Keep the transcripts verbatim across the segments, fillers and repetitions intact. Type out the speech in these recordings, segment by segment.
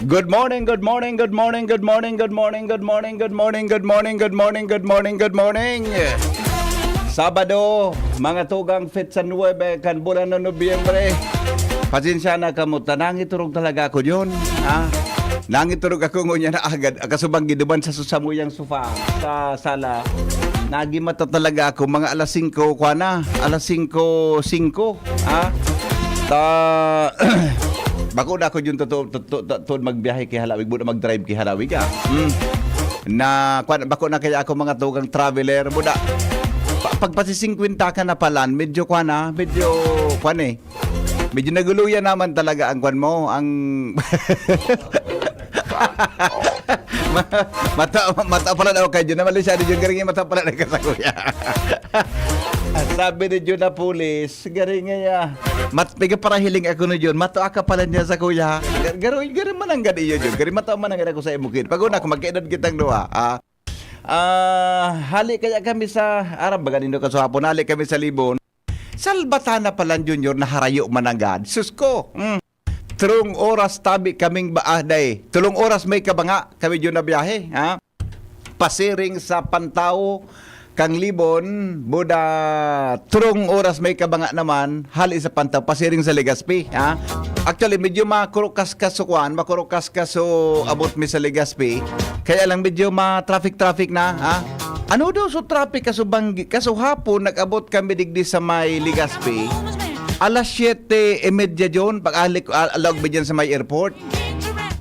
Good morning, good morning, good morning, good morning, good morning, good morning, good morning, good morning, good morning, good morning, good morning. Sabado, mga tugang, fetsa nuebe kan bulan ng Nobyembre. Pasensya na kamo, ta nangiturog talaga ako yun, ha? Nangiturog ako ngunyan na agad, kasubang giduman sa susamuyang sofa, sa sala. Nagimata talaga ako, mga alas singko, kwa na, alas singko, singko, ha? Ta, bako na ako yun totoo, totoo, totoo magbiyahe kay Halawig, buda mag-drive kay Halawig, ah. Hmm. Na, kwan, bako na kaya ako mga tugang traveler, buda. Pa-, pag pasisingkwenta ka na palan, medyo, kwan, ah, medyo, kwan eh. Medyo naguluyan naman talaga ang kwan mo, ang Ma-, mata, mata pala daw kayo na malisado yun. Garing yung mata pala na sa kuya. Sabi ni Jun na pulis, garing nga ya. Mat, piga para hiling ako ni Jun. Mato aka pala niya sa kuya. Gar-, garoy, garing mananggad iyo Jun. Garing mata mananggad ako sa imukid. Pag una ko, magkaedad kitang duha. Ah, ah, hali kaya kami sa Arab, baga nindo kasuhapon, hali kami sa Libon. Salbatana pala, Junior, na harayo mananggad. Sus ko. Mm. Tulong oras tabi kaming ba-, ah, day. Tulong oras may kabanga kami dyan na biyahe, ha? Pasiring sa Pantao, kang Libon, buda, tulong oras may kabanga naman, hali sa Pantao, pasiring sa Legazpi, ha? Actually, medyo makurukas-kas so kwan, makurukas-kas so abot mi sa Legazpi. Kaya lang medyo ma-traffic-traffic na, ha? Ano daw so traffic kaso banggi-, kaso hapon nag-abot kami digdi sa may Legazpi? Alas siyete y media, John, pag-alik, al-, alog mi dyan sa may airport.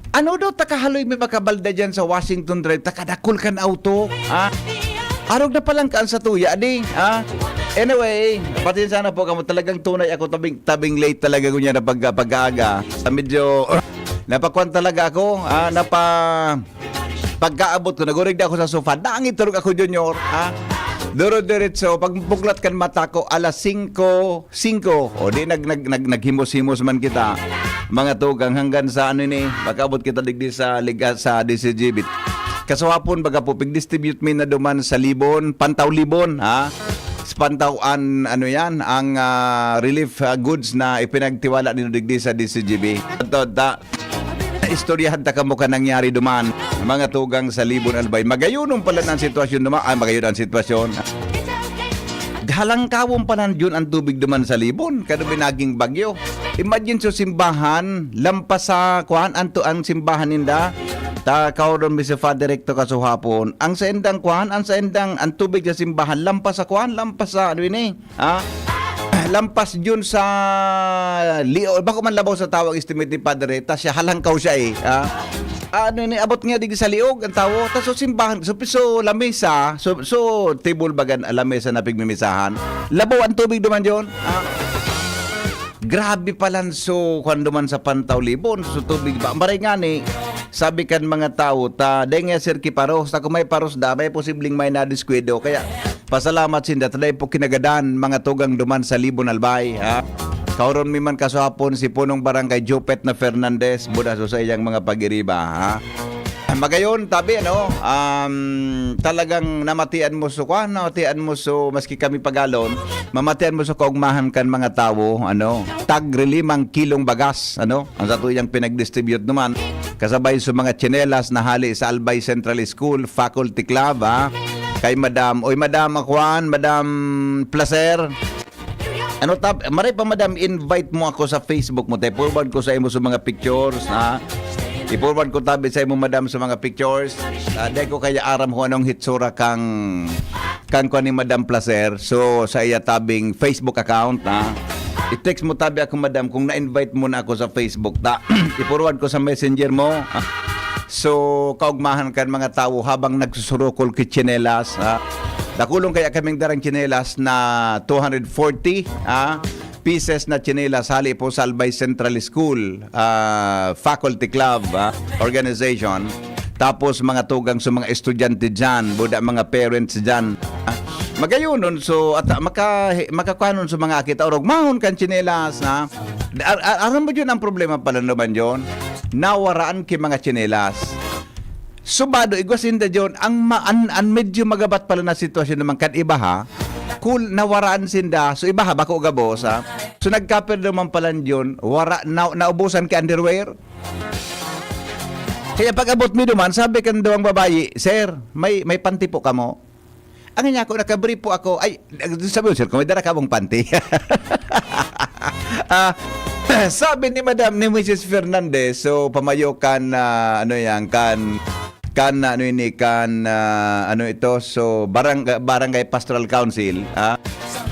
Ano daw, takahaloy may makabalda dyan sa Washington Drive, takadakul kan auto, ha? Arog na palang kaan sa tuya, di, ha? Anyway, pasensya na po kamo, talagang tunay ako, tabing, tabing late talaga, gunya na pag-, pag-aaga. Sa medyo, napakwan talaga ako, ah, napa-, pagkaabot ko, nagurig na ako sa sofa, nangitulog ako, Junior, ha? Duro-diretso, pag buklat kan mata ko, alas singko, singko. O di, nag-, nag-, nag-, naghimos-himos man kita. Mga tugang, hanggang sa ano ni, pagkaabot kita digdi sa liga-, sa D C G B. Kasuhapon, baga po, pig-distribute mi na duman sa Libon, Pantao Libon, ha? Sa Pantao an, ano yan, ang, ah, relief, ah, goods na ipinagtiwala nindo digdi sa D C G B. Ito, ta-, Istoryahan ta kamo kan nangyari duman, mga tugang sa Libon, Albay. Magayonon pala na ang sitwasyon duman. Ah, magayon ang sitwasyon. Halangkawon pa lang yun ang tubig duman sa Libon. Kano binaging bagyo. Imagine so simbahan, lampas sa kuan, anto ang simbahan ninda. Ta, kaoron mi si Father Recto kasuhapon. Ang saindang kuan, ang saindang, ang tubig sa simbahan, lampas sa kuan, lampas sa, ano ini? Ha? Lampas yun sa liog. Bako man labaw sa tawag estimate ni Padre, ta siya halangkaw siya eh. Ha? Ano ni, abot nga digdi sa liog ang tawo. Ta so simbahan, so, so lamesa, so, so table bagan, lamesa na pigmimisahan. Labaw ang tubig duman yun. Ha? Grabe palan so kwan duman sa Pantao Libon, so tubig ba? Maray nga ni, sabi kan mga tawo, ta, dai nga sir ki paros, ta kung may paros da, may posibleng may nadiskwidado. Kaya, pasalamat sinda, ta dai po kinagadan, mga tugang duman sa Libon, Albay, ha? Kauron mi man kasuhapon si Punong Barangay Jopet na Fernandez, buda so sa iyang mga pag-iriba, ha? Magayon, tabi, ano, um, talagang namatian mo so, kwan, namatian mo so, maski kami pagalon, mamatian mo so kaugmahan kan mga tawo, ano, tag limang kilong bagas, ano, ang satuyang pinag-distribute naman, kasabay sa mga tsinelas na hali sa Albay Central School Faculty Club, ha? Kay Madam, oy, Madam Akuan, Madam Placer. Ano tab-, maray pa, Madam, invite mo ako sa Facebook mo, te. Forward ko sa imo sa mga pictures, ha? I-forward ko tabi sa imo, Madam, sa mga pictures. Ah, di ko kaya aram kung anong hitsura kang, kang kuwan ni Madam Placer. So, sa iya tabing Facebook account, ha? I-text mo tabi ako, Madam, kung na-invite mo na ako sa Facebook, ta. I-forward ko sa messenger mo. So, kaugmahan kan mga tawo habang nagsusurukol ki tsinelas, ha? Dakulong kaya kaming darang tsinelas na two hundred forty, ha? Pieces na tsinelas hali po sa Albay Central School, ah, Faculty Club, ha? Organization. Tapos mga tugang sa mga estudyante dyan, buda mga parents dyan, ha? Magayonon, so, at, ah, maka-, makakuhanon sa mga akita, orog, mahon kan tsinelas, ha? Ar-, ar-, aram mo yun ang problema pala naman yun? Nawaraan ki mga tsinelas. Subado, igwa sinda, John, ang ma-, an, an medyo magabat pala na sitwasyon naman kan iba, ha? Kul, nawaraan sinda. So, iba, ha, bako gabos, ha? So, nagkapir naman pala, John, wara, na, naubusan ki underwear. Kaya pag-abot mi duman, sabi kan duwang babayi, "Sir, may, may panty po kamo?" Ang niya ako, "Nakabrief po ako." "Ay," sabi ko, "Sir, kung may dara kamong panty." Ah, sabi ni Madam, ni Missus Fernandez, so, pamayo kan, ah, ano yan, kan, kan, ano ini, kan, ah, ano ito, so, barang-, Barangay Pastoral Council, ah.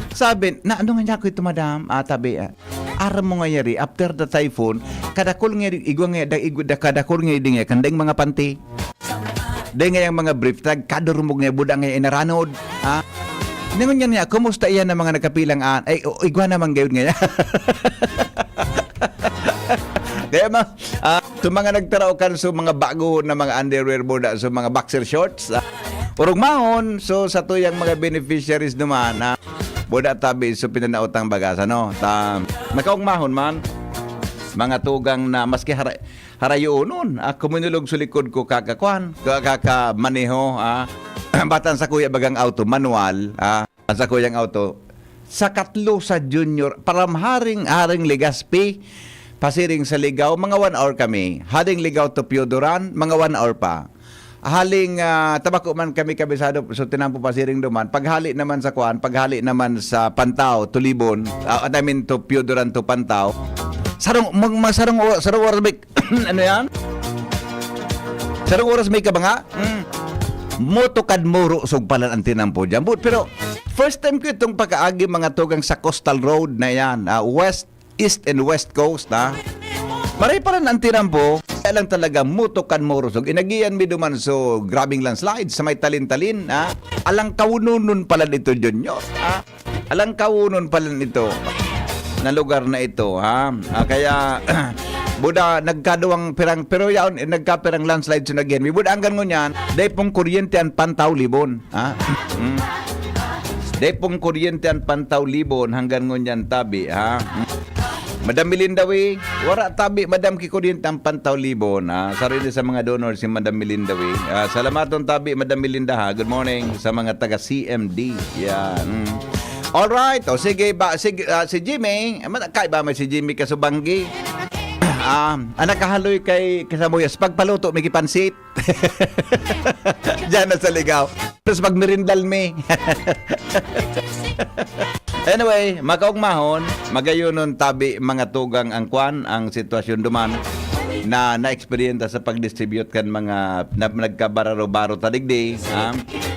Sabi, na, "Ano nga niya ako ito, Madam?" Ah, tabi, ah, "Aram mo nga yari, after the typhoon, kadakol nga, igwa nga, da, igwa, da, kadakol nga di nga, kandang mga panty. Dahil nga yung mga brief tag, kadurumog nga, buda nga inaranod." Ha? Ningon niya niya, "Kumusta iyan ang mga nagkapilang an?" Ay, o, igwa naman gayud nga yan. Kaya ma, ah, sa mga nagtaraw kan, so, mga bago na mga underwear, buda, so, mga boxer shorts, ah, orog mahon, so, sa tuyang mga beneficiaries naman, ah, buda tabi, so, pinanautang bagas, ano? Ta, nakaugmahon man, mga tugang na maski hara-, harayoonon, ah, kuminulog sa likod ko kakakwan, ka-, kakamaneho, ah, batan sa kuya bagang auto, manual, ah, ang sa kuyang auto, sa katlo sa junior, from Haring, Haring Legazpi, pasiring sa Ligao, mga one hour kami. Haring Ligao to Pioduran, mga one hour pa. Haling, ah, tabako man kami kabisado, so tinampo pasiring duman. Paghali naman sa kuan, paghali naman sa Pantao, Tulibon, ah, I mean, to Pioduran to Pantao. Sarong, mag, mag, sarong, o-, sarong oras may, ano yan? Sarong oras may kabanga? Mm. Moto kad muro sog palan ang tinampo dyan. But, pero, first time ko itong pakaagi mga tugang sa coastal road na yan. Ah, west, east and west coast, ha? Maray pa rin ang tinampo. Kaya lang talaga, mutukan morosog. Inagian mi duman so grabing landslide sa may Talin-Talin, ha? Alang kaununon pala dito, Junior, ha? Alang kaunon pala nito na lugar na ito, ha? Ah, kaya, buda, nagkaduwang pirang, pero yaon, eh, nagkapirang landslide so nagihan mi. Buda, hanggang ngunyan, dai pong kuryente ang Pantaw Libon, ha? Mm. Dai pong kuryente ang Pantaw Libon hanggang ngunyan tabi, ha? Mm. Madam Melinda Wi, wara tabi, Madam, ki kuryente ang Pantaw Libon, ha? Sarili sa mga donor si Madam Melinda Wi. Ah, salamaton tabi, Madam Melinda, ha? Good morning sa mga taga C M D. Yan. Mm. Alright. O sige, ba, sige, ah, si Jimmy, ah, ma-, kaiba may si Jimmy Kasubanggi. Ah, ang nakahaloy kay Kasamuyas, pagpaluto, may kipansit. Diyan na sa Ligao. Tapos pag merindal mi. Anyway, makaugmahon, magayonon tabi mga tugang ang kwan, ang sitwasyon duman na na-experience sa pag-distribute kan mga na, nagkabararo-baro ta digdi, ha?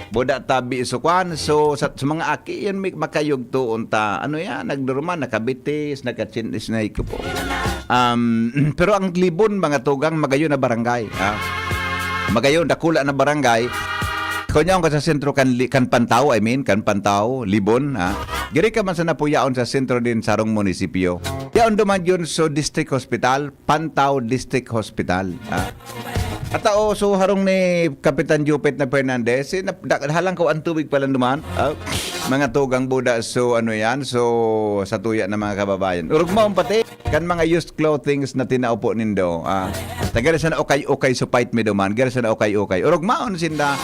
Buda tabi so kwan, so sa, sa mga aki, yan may makayugtoon ta. Ano yan? Nagduruman, nakabitis, nakachinis na ko po. Um, pero ang Libon, mga tugang, magayon na barangay, ha? Magayon, dakula na barangay. Kung yaon ka sa sentro kan Li-, kan Pantao, I mean, kan Pantao, Libon, ha? Giri ka man sa napuyaon sa sentro din sarong munisipyo. Yaon duman yun sa District Hospital, Pantao District Hospital, ha? At, oh, so, harong ni Kapitan Jupit na Fernandez, eh, nap-, da-, halang ko ang tubig pala duman. Ah, mga tugang buda, so, ano yan? So, sa tuya ng mga kababayan. Urog mo ang pati kan mga used clothings na tinao po nindo. Ah, taga sa na ukay-ukay supait mi duman. Gari sa na ukay-ukay. Urog maon sinda.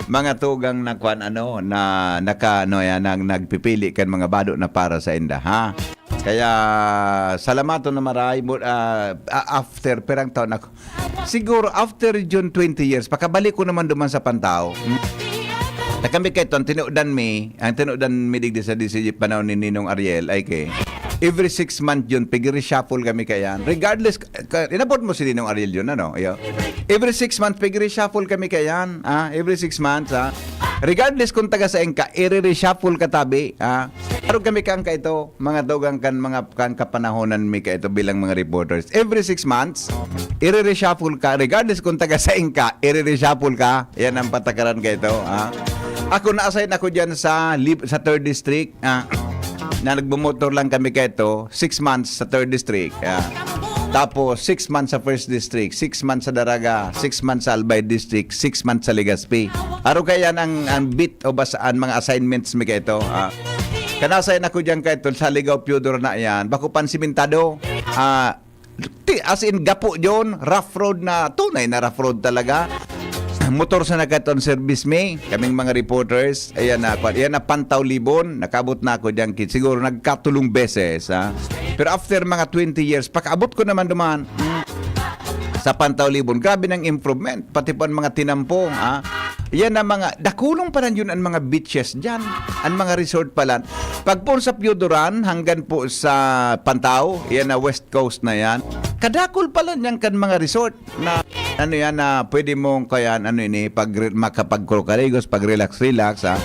Mga tugang na kwan, ano, na naka, ano, yan, nag-, nagpipili kan mga bado na para sa inda, ha? Kaya, salamaton na maray, mo, ah, a-, after, perang taon ako. Siguro, after June twenty years, pakabalik ko naman duman sa Pantao. Hmm? Na kami kay Ton, tinudan mi, ang tinudan mi digdi sa D C G panahon ni Ninong Ariel, ay kay, every six months yun, pig-reshuffle kami kayan. Regardless, ka, inabot mo si Ninong Ariel yun, ano? Iyo. Every six months, pig-reshuffle kami kayan. Ah, every six months, ha? Regardless kung taga saan ka, i-reshuffle ka tabi, ha? Arog kami kang kaito, mga tugang kan mga kan kapanahonan mi kaito bilang mga reporters. Every six months, i-reshuffle ka, regardless kung taga saan ka, i-reshuffle ka. Yan ang patakaran kaito, ha? Ako, na-assign ako dyan sa lib-, sa third district, ha? Na nagmumotor lang kami kaito, six months sa third district, ha? Tapos, six months sa first district, six months sa Daraga, six months sa Albay District, six months sa Legazpi. Aro kaya ang, ang beat o basa, ang mga assignments mi kaito, ha? Kanasayan ako diyan kaito sa Ligao Piodor na yan. Bako pan simentado. Ah, ti-, as in, gapo yun. Rough road na, tunay na rough road talaga. Motor sa nagkaton service mi, kaming mga reporters. Ayan na, kwan, ayan na, Pantaw Libon. Nakaabot na ako diyan, ki-, siguro nagkatulong beses, ha? Pero after mga twenty years, pakaabot ko naman duman. Hmm. sa Pantaw Libon. Grabe ng improvement, pati po ang mga tinampo, ah. Yan ang mga, dakulong pa lang yun ang mga beaches dyan, ang mga resort pa lang. Pag po sa Pioduran, hanggang po sa Pantaw, yan na West Coast na yan. Kadakol pa lang yan kan mga resort na, ano yan, na pwede mong, kaya, ano ini, pag, makapagkrukaligos, pag-relax-relax, ha.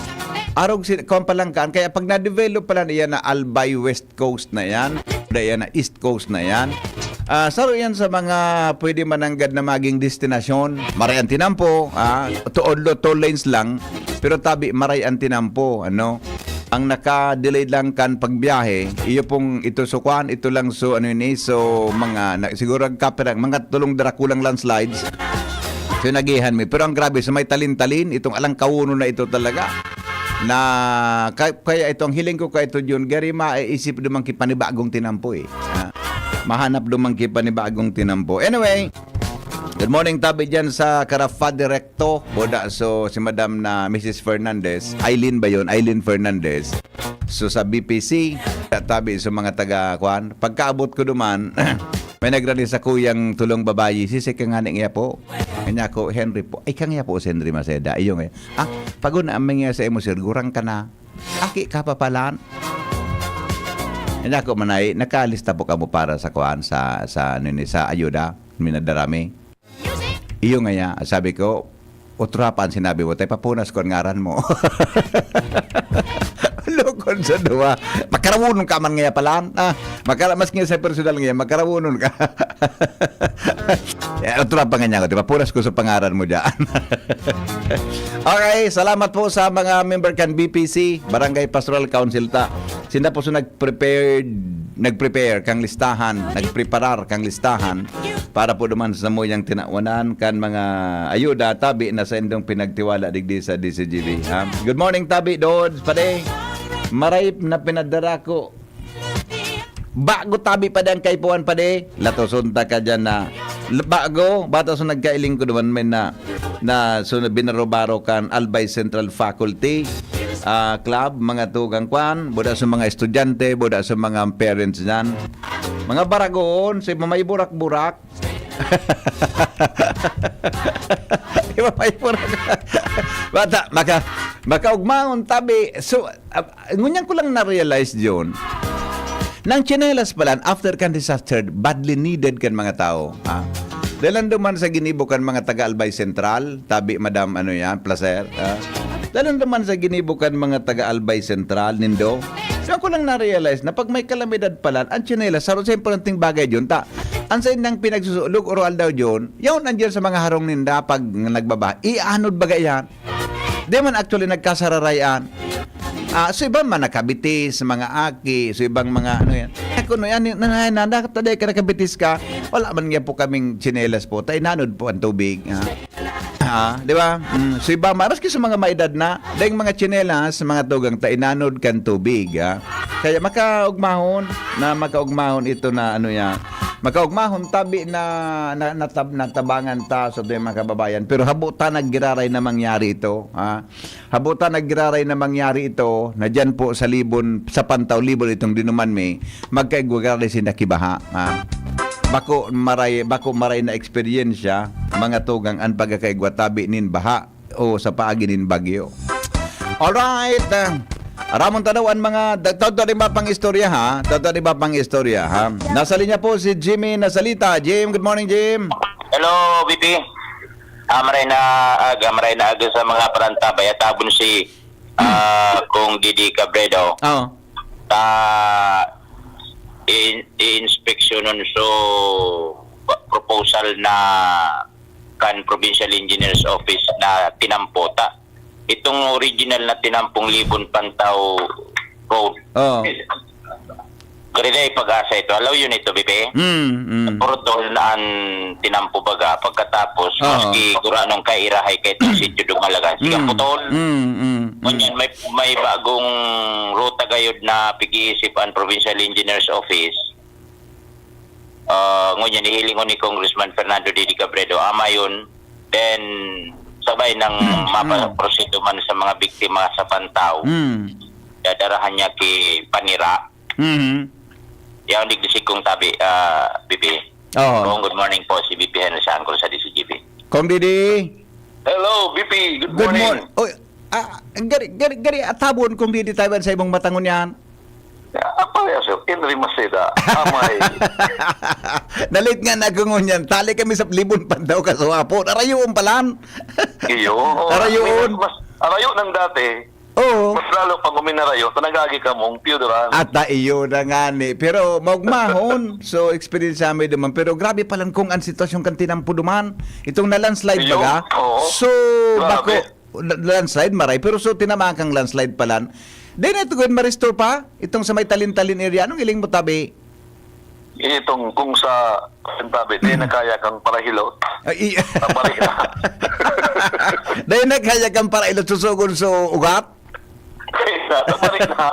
Arog si, kuwan pa lang kaan, kaya pag na-develop pa lang, yan na Albay West Coast na yan, da yan na East Coast na yan. Ah, saro yan sa mga pwede mananggad na maging destinasyon. Maray ang tinampo, ah, tuod lo, two lanes lang, pero tabi, maray ang tinampo, ano. Ang naka-delay lang kan pagbiyahe, iyo pong ito so kuwan, ito lang so, ano ini, so mga, na, siguro ang kapirang, mga tulong dara kulang landslides. So, nagihan mi. Pero ang grabe, sa may talin-talin, itong alang kauno na ito talaga. Na, ka-, kaya ito, ang hiling ko kay ito, Jun, gari maiisip dumang kipanibagong tinampo eh. Ha? Mahanap dumang kipanibagong tinampo. Anyway, good morning, tabi dyan sa Carafa Directo. Boda, so, si Madam na Missus Fernandez, Eileen ba yun? Eileen Fernandez. So, sa B P C, tabi sa mga taga, kwan, pagkaabot ko duman, may nagrani sa kuyang tulong babayi, "Sisi ka nga ni nga po." Kanya ko, "Henry po." "Ay, kang po si Henry Maceda." Iyo nga. "Ah, pagod na ang mga sa imo, sir. Gurang ka na. Aki ka pa palan." Kanya ko, "Manay, nakalista po kamo para sa, kwan, sa, sa, ano ni, sa ayuda? Minadarami." "Iyo ngaya," sabi ko, "Otra pa ang sinabi mo, tay papunas ko ang ngaran mo." Lukon sa duwa. "Makarawunon ka man ngaya palan. Ah, makara-, mas nga sa personal ngaya, makarawunon ka." Eh, otra pa nga niya, "Tay papunas ko sa pangaran mo dyan." Okay, salamat po sa mga member kan B P C, Barangay Pastoral Council ta. Sinda po so nag-prepared, nag-prepare kang listahan, nagpreparar kang listahan para po duman sa samuyang tinawanan kan mga ayuda, tabi na sa indong pinagtiwala digdi sa D C G B, ha? Good morning, tabi, Dod, pade. Maray na pinadara ko. Bago tabi pa ang kaipuhan, pade. Latoson ta ka dyan na l-, bago, bata sa nagkailing ko duman, may na, na, so, binaro-baro kan Albay Central Faculty, ah, Club, mga tugang kwan, buda sa mga estudyante, buda sa mga parents dyan. Mga baragoon, si mamay burak-burak. Di ba, may pura ka? Bata, maka, makaugmaon, tabi. So, ah, ngunyan ko lang na-realize yun. Nang tsinelas pala, after kan disaster, badly needed kan mga tao. Ha? Dalan duman sa ginibo kan mga taga Albay Central, tabi, Madam, ano yan, Placer. Ha? Dalan duman sa ginibo kan mga taga Albay Central, nindo. So, ako lang na-realize na pag may kalamidad pala, ang tsinelas, sa importanteng bagay yun, ta, ang sa indang pinagsusulog, oral daw yun, yun nandiyan sa mga harong ninda pag nagbabaha. Ianod baga yan. Di man actually nagkasararayan. Ah, so iba man nakabitis, mga aki, so ibang mga ano yan. Eh, kuno yan, nanay na, dapat taday ka nakabitis ka. Wala man nga po kaming tsinelas po. Tainanod po ang tubig. Ah. Ah, di ba? Mm, so iba, ma-, maski sa mga maedad na, dahil mga tsinelas, mga tugang tainanod kan tubig. Ah. Kaya makaugmahon na makaugmahon ito na ano yan. Makaugmahon, tabi na, na, natab-, natabangan ta sa ating mga kababayan. Pero habutan naggiraray na mangyari ito. Ha? Habutan naggiraray na mangyari ito na dyan po sa Libon, sa Pantaw Libon itong dinuman mi, magkaigwagaray sinda ki baha. Ha? Bako maray, bako maray na eksperyensya, mga tugang, an pagkakaigwa tabi nin baha o sa paagi nin bagyo. Alright. Ah, Ramon Tanaw, ang mga, da-, tawag to, di ba, pang istorya, ha? Tawag to, di ba, pang istorya, ha? Nasa linya po si Jimmy Nasalita. Jim, good morning, Jim. Hello, B P. Ah, maray na aga, maray na aga sa mga parantabay. At abon si, ah, Kong Didi Cabredo. Oo. Sa in-, i-inspeksyonon so proposal na kan Provincial Engineers Office na tinampota. Itong original na tinampong Libon Pantaw Road. Oo. Gariday pag-asa ito. Alaw yun ito, B P. Mm, mm. Puro tol na ang tinampo baga. Pagkatapos, Oo. maski guranong kairahay kahit ang sityo dumalagan. Sige, Mm, putol. Mm, mm, mm. Ngunyan, may, may bagong ruta gayod na pag-iisip ang Provincial Engineers Office. Ah, ngunyan, ihiling ko ni Congressman Fernando Didi Cabredo. Ama yun. Then, sabay nang Mm, mm. mapaproseso man sa mga biktima sa Pantaw. Mm. Dadarahan niya ki Panira. Mhm. Yaon digdi si Kong tabi, ah, B P. Oh. Kong, good morning po, si V P Henry sa Angkol sa D C G B. Kong Didi. Hello, V P. Good Good morning. morning. Oy, ah, gari, gari, gari, atabon kong Didi Taiwan sa imong matangon yan. Ah, parehas, sir. Henry Maceda. Amay. Nalit nga na ko ngunyan. Tali kami sa Libon Pandaw, Kasuapo. Narayoon palan. Iyo. Narayoon. Mas, arayo ng dati. Oo. Mas lalo pag uminarayo, sa nagagi ka mong deodorant. At na iyo na nga ni. Pero maugmahon. So, experience mo duman. Pero grabe palan kung ang sitwasyon kan tinampo duman. Itong na-landslide Iyo. baga. Oo. So, Grabe. bako, na-, landslide, maray. Pero so, tinamaan kang landslide palan. Di na ito, gawin ma-restore pa? Itong sa may Talin-Talin area. Anong iling mo tabi? Itong kung sa Tabi, di na kaya kang parahilot. Ay, i- Tabarik na. Dahil na kaya kang para ilot susugon so ugat? Tabarik na.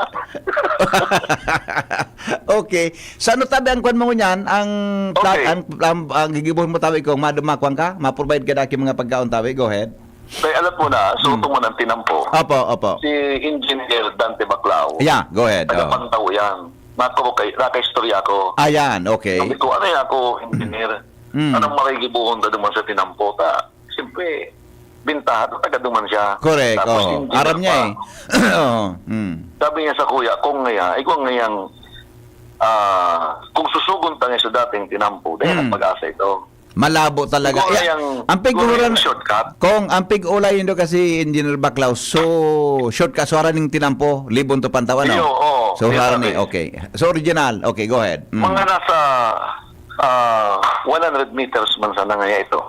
Okay. Sa ano tabi ang kwan mo ngunyan? Ang plat, Okay. ang, ang, ang gigibuhon mo tabi kung madumakwan ka, ma-provide ka daki mga pagkaon tabi. Go ahead. Kaya alam mo na, so Hmm. tuman ang tinampo. Opo, opo. Si Engineer Dante Baclao. Yeah, go ahead. Taga Oh. Pantaw yan. Nako, kay, nakaistorya ako. Ayan, okay. Sabi ko, "Ano yan ako, engineer? Mm. Anong maray gibuhon ta duman sa tinampo ta? Siyempre, bintaha ta, taga duman siya." Correct, Tapos oo. engineer Aram niya pa. eh. Oo, mm. Sabi niya sa kuya, "Kung ngaya, ikaw ngayang, ah, kung susugon ta ngayon sa dating tinampo, dahil Mm. ang pag-asa ito." Malabo talaga. Siguro Yeah, yang, ang pig-, siguro yung shortcut. Kung ang pig-ulay nindo kasi, Engineer Baclao, so, shortcut, so, haraning tinampo, Libon to Pantaw, ano? Iyo, oo. So, Iyo, harani, sabi. okay. So, original. Okay, go ahead. Mm. Mga nasa, ah, one hundred meters man sana ngaya ito.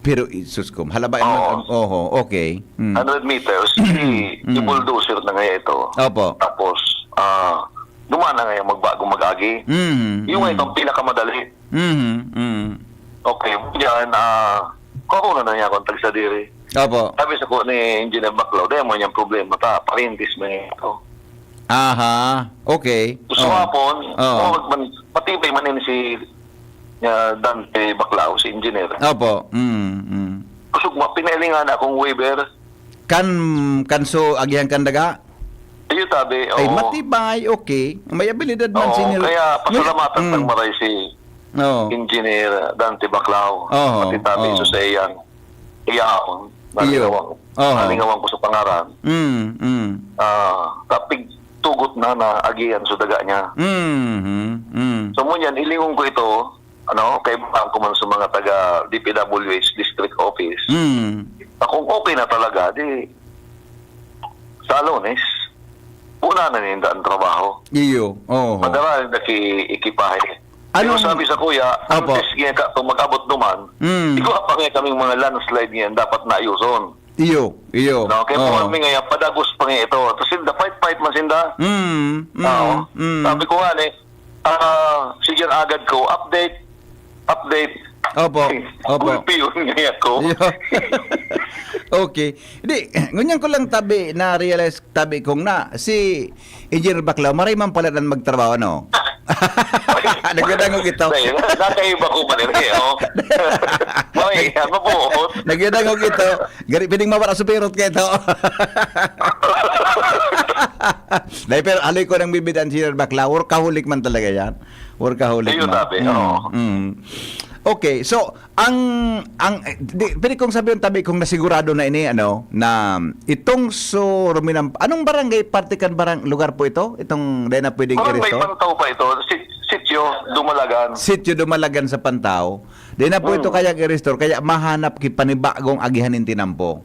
Pero, Jesus ko, halaba yung Oo. mga, oho, okay. Mm. Hundred meters, Mm. i-bulldozer na ngaya ito. Opo. Tapos, ah, duman na ngaya magbago mag-agi. Mm. Yung Mm. itong pinakamadali. Mhm, mhm. Okay, diyan, ah, kukuha na niya akong tagsadiri. Opo. Sabi sa ko ni Engineer Baclao, "Dahil mo niyang problema ta, parintis mo niya ito." Aha, okay. Gusto Oh. hapon, Oh. oh, man, matibay man yun si, ah, Dante Baclao, si engineer. Opo, mm, mm. Kusog mo, pinailingan na akong waiver. Kan, kan so, agihan kan daga? Iyo, tabi, Ay, oo. matibay, okay. May abilidad man, Oo, senior. kaya pasalamatan Ngunyan, ng mm. maray si Oo. Engineer Dante Baclao. Oo, Pati tabi oo. sa iyang iyaon. Iyo. Nalingawan, Oo. nalingawan ko sa pangaran. Mm, mm. Ah, kapig tugot na, na agihan sa daga niya. Mm, mm. So, ngunyan, ilingon ko ito, ano, kaibahan ko man sa mga taga D P W H District Office. Mm. Na kung okay na talaga, di, sa Lunes, una na ninda ang trabaho. Iyo, oo. Padala ninda ki ekipahe. Pero Anong sabi sa kuya, Opo. antes nga ka, kung mag-abot duman, Mm. igwa pa nga kaming mga landslide ngayon, dapat naayuson. Iyo, iyo. No, kaya Oo. po kami ngayon, padagos pa nga ito. Tapos sinda, fight-fight man sinda. Mm, mm, Oo. mm. Sabi ko nga ni, ah, sige, agad ko, update, update. Opo, opo. Gulpi yun nga ako. Yeah. Okay. Di, ngunyan ko lang tabi, na-realize tabi kong na, si Engineer Baclao, maray man pala nan magtrabaho, ano? Nagdadangog ito. Dahil, nakaiba ko man rin, eh, oh. May, ano po, oh. Nagdadangog ito. Gari, piling mawala sa pirot ka ito. Dahil pero aloy ko nang bibidaan si Engineer Baclao, workaholic man talaga yan. Workaholic Ayun, man. sabi, Mm, oo. mm. Okay, so, ang, ang, eh, di, pwede kong sabihin, tabi, kung nasigurado na ini, ano, na itong so, ruminam-, anong barangay, parte kan barang-, lugar po ito? Itong, dahil na pwedeng Barangay i-restore? Pantaw pa ito, si-, sitio, Dumalagan. Sitio Dumalagan sa Pantaw. Dahil na po ito Hmm. kayang i-restore, kaya mahanap ki panibagong agihan ng tinampo.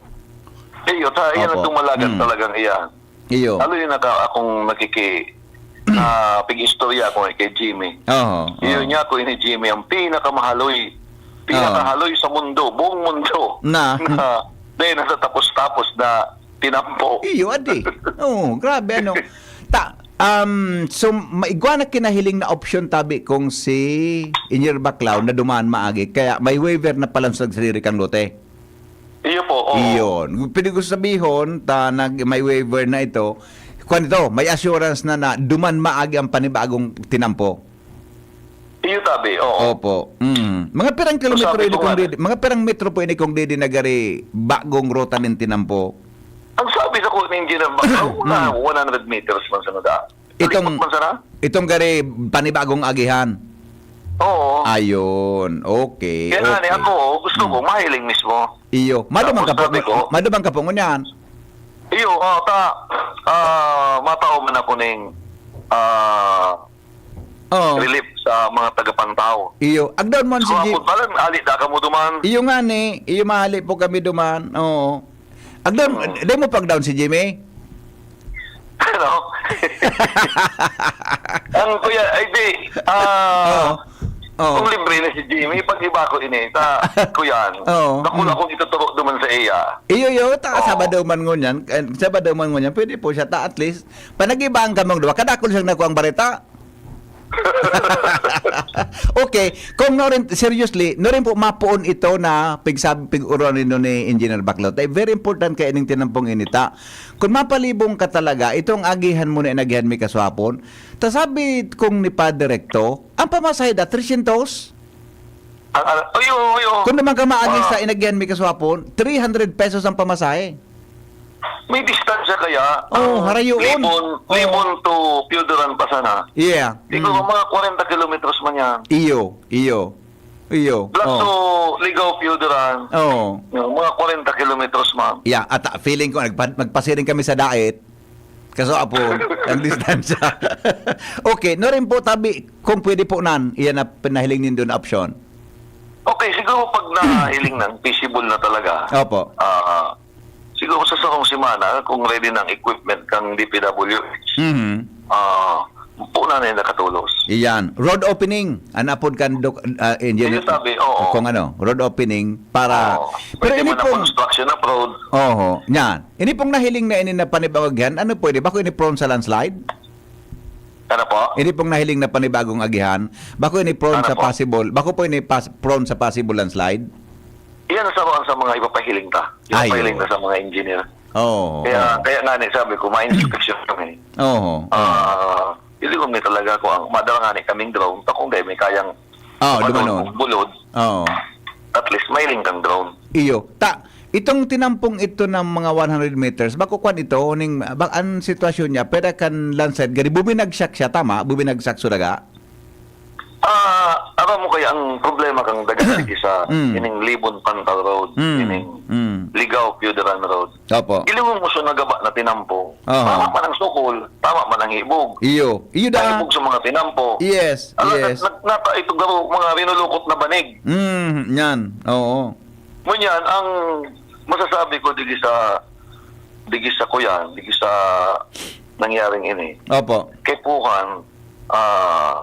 Iyo, ta, yan ang Opo. Dumalagan Hmm. talagang iyan. Iyo. Lalo yun naka, akong nakiki-, na pig-istorya ako kay Jimmy. Oo, Iyo oo. niya ako ni Jimmy, ang pinakamahaloy, Oo. pinakahaloy sa mundo, buong mundo. Na. Na, dahil nasa tapos-tapos na tinampo. Iyo, adi. Oo, grabe, ano. Ta, um, so, maigwa na kinahiling na opsyon, tabi, kung si Engineer Baclao na dumaan maagi, kaya may waiver na pala sa sarili kang lote. Iyo po, oo. Iyon. Pwede ko sabihon, ta, nag-, may waiver na ito. Kwan ito, may assurance na, na duman maagi ang panibagong tinampo. Iyo, tabi, oo. Opo. Mm. Mga pirang kilometro Sabi ini ko kung nga. didi, mga pirang metro po ini kung didi nagari bagong ruta nin tinampo? Ang sabi sa ko ni Engineer Baclao, na Hmm. one hundred meters man sa nada. Itong, Kalipot man sana? itong gari panibagong agihan. Oo. Ayun. Okay, Kaya nga, ni okay. ako, gusto ko, Hmm. mahiling mismo. Iyo. Madumang Tapos ka po, sabi ko, madumang ka po ngunyan. Iyo, ah, ta, ah, matao man ako ning, ah, Oo. relief sa mga taga-Pantao. Iyo. Agdaon mo So, si Jim. Apod pa lang, ali da ka mo duman. Iyo nga ni, iyo mahali po kami duman. Oo. Agdaon, Mm. di mo pag-down si Jimmy? Ano? Ang kuya, ay di, ah, Oo. Oo. kung libre na si Jimmy, pag iba ko ini, ta, kuyan, Oo. dakula Mm. kong ituturo duman sa iya. Iyo, iyo, ta, Oo. Sabado man ngunyan, eh, Sabado man ngunyan, pwede po siya, ta, at least, panag-ibaan kamong duwa, kadakul siyang nakuha ang bareta. Okay, kung no rin, seriously, no rin po mapoon ito na pigsab-, pig-uruan nindo ni Engineer Baclot. Eh, very important kaya ining tinampong inita. Kung mapalibong ka talaga, itong agihan mo na inagihan mi kaswapon, ta sabi kong ni Padre Recto, ang pamasahe da, trescientos? Ang ala-, ay, oo, ay, oo. Kung naman ka maagi Wow. sa inagihan mi kaswapon, three hundred pesos ang pamasahe. May distansya kaya Oh, ang harayoon. Libon, Oh. Libon to Pioduran pa sana? Yeah. Siguro Mm. mga kwarenta kilometros man yan. Iyo, iyo. Iyo. Plus Oh. to Ligao Pioduran. Oh. Yung mga kwarenta kilometros man. Yeah, at, ah, feeling ko, nagpa-, magpasiring kami sa dait. Kaso apo, ang distansya. Okay, no rin po, tabi, kung pwede po nan, iyan na pinahiling nindo na opsyon. Okay, siguro pag nahiling ng feasible na talaga, Opo. ah, siguro sa sarong semana, kung ready ng equipment kang D P W H, Mhm. ah, po na na yung nakatulos. Iyan. Road opening, an apod kan Doc-, ah, engineer. Yun sabi, oo. Kung ano, road opening para Oo. Pero Pwede ini man ang pong construction of road. Oho, yan. Ini pong nahiling na ini na panibagong agihan, ano pwede? Bako ini prone sa landslide? Ano po? Ini pong nahiling na panibagong agihan, bako ini prone Ano sa po? possible, bako po ini pas-, prone sa possible landslide? Iyan sa, sa mga ipapahiling ta. Ay, Ipapahiling oo. ta sa mga engineer. Oo, Kaya, oo. kaya nga ni, sabi ko, ma-inspection kami. Oo, oo. Ah, hindi ko may talaga ko ang madala nga ni kaming drone, ta kung dahil may kayang Oo, tumalon dumanon. kung bulod, Oo. at least may lingkang drone. Iyo. Ta, itong tinampong ito ng mga one hundred meters, bako kwan ito, ning, ba, ang sitwasyon niya, pwede kan landslide, gari, bubinagsak siya, tama? Bubinagsak sa daga? Ah, aram mo kaya ang problema kang daga sige sa Mm. ining Libon Pantal Road, Mm. ining Mm. Ligao Pioduran Road. Opo. Ilingon mo sa nagaba na tinampo. Aha. Tama man ang sukol, tama man ang hibog. Iyo. Iyo da. Ang hibog sa mga tinampo. Yes, Ala, yes. nag-, nata ito garo, mga rinulukot na banig. Mm, yan. Oo. Ngunyan, ang masasabi ko digi sa, digi sa kuyan, digi sa nangyaring ini. Opo. Kay Puhan, ah,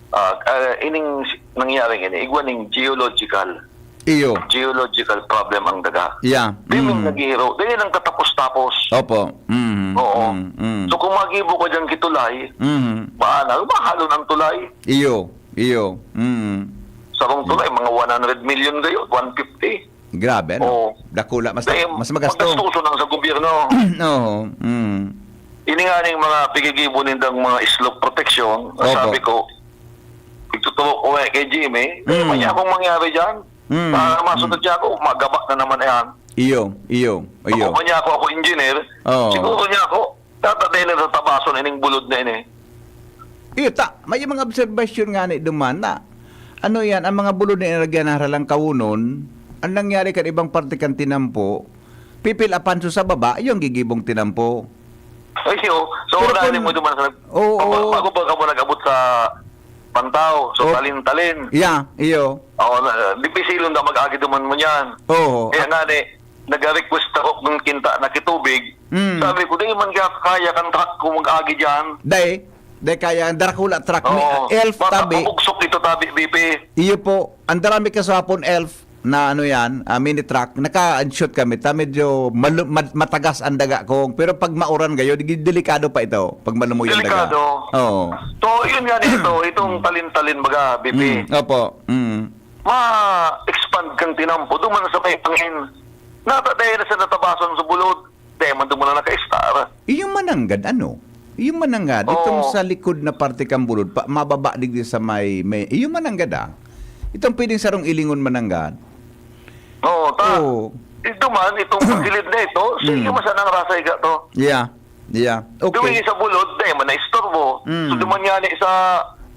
ah, ah, ining s-, nangyaring ini, igwa ning geological, Iyo. geological problem ang daga. Yeah. Di mo Mm. naghihiro, di nang katapos-tapos. Opo. Mm. Oo. Mm, mm. So, kung magibo ka dyan kitulay, Mm. paano? Mahalon ang tulay. Iyo. Iyo. Mm. Sarong tulay, mga one hundred million gayo, one fifty. Grabe, ano? Oo. Dakula, mas, Dahil mas magasto. magastoso nang sa gobyerno. Oo. Mm. Ini nga ning mga pigigibo nindang mga slope protection, Opo. sabi ko, igtuturo ko nga kay Jimmy, Mm. ano niya akong mangyari dyan? Mm. Ah, masunod Mm. niya ako, magaba na naman yan. Iyo, iyo, iyo. Ako pa niya ako, ako engineer, Oo. siguro niya ako, tatatayin na sa tabason ining bulod na ini. Iyo, ta, may mga obserbasyon nga ni duman na, ano yan, ang mga bulod na inaragyan na haralang kawunon, ang nangyari kan ibang parte kan tinampo, pipil apan so sa baba, yung gigibong tinampo. Ay, oo. So, Pero unahin kung mo duman sa, Oo. bago, bago pa ka mo nag-abot sa Pantao, so, Oo. talin-talin. Yeah, iyo. Oo, na, dipisilon na mag-agi duman mo niyan. Oo. Kaya nga ni, nag-request ako kung kinta na kitubig. Mm. Sabi ko, "Di man kaya, kaya kang truck ko mag-agi dyan." Dai, dai kaya, ang Dracula truck, may, Oo. elf Baka tabi. Pumugsok ito tabi, B P. Iyo po, ang darami kaswapon, elf, na ano yan, ah, mini truck, naka-shoot kami, ta medyo malu-, mad-, matagas ang daga kong, pero pag mauran gayo, di-, delikado pa ito, pag malumuy ang daga. Delikado. Oo. So, yun nga nito, itong Mm. talin-talin baga, B P. Mm, opo. Mm. Ma-expand kang tinampo, duman sa may pangin. Nata dahil na sa natabasan sa bulod, dahil man duman na naka-star. Iyo mananggad, ano? Iyo mananggad, Oo. itong sa likod na parte kang bulod, pa, mababa digdi sa may, may, iyo mananggad, ah. Itong pwedeng sarong ilingon mananggad. Oo, ta. Oo. Ito man, itong kilid na ito, sige Mm. man sana ang rasa higa to. Yeah. Yeah. Okay. Duwi sa bulod, dahil man naistorbo. Mm. So, duman nga ni sa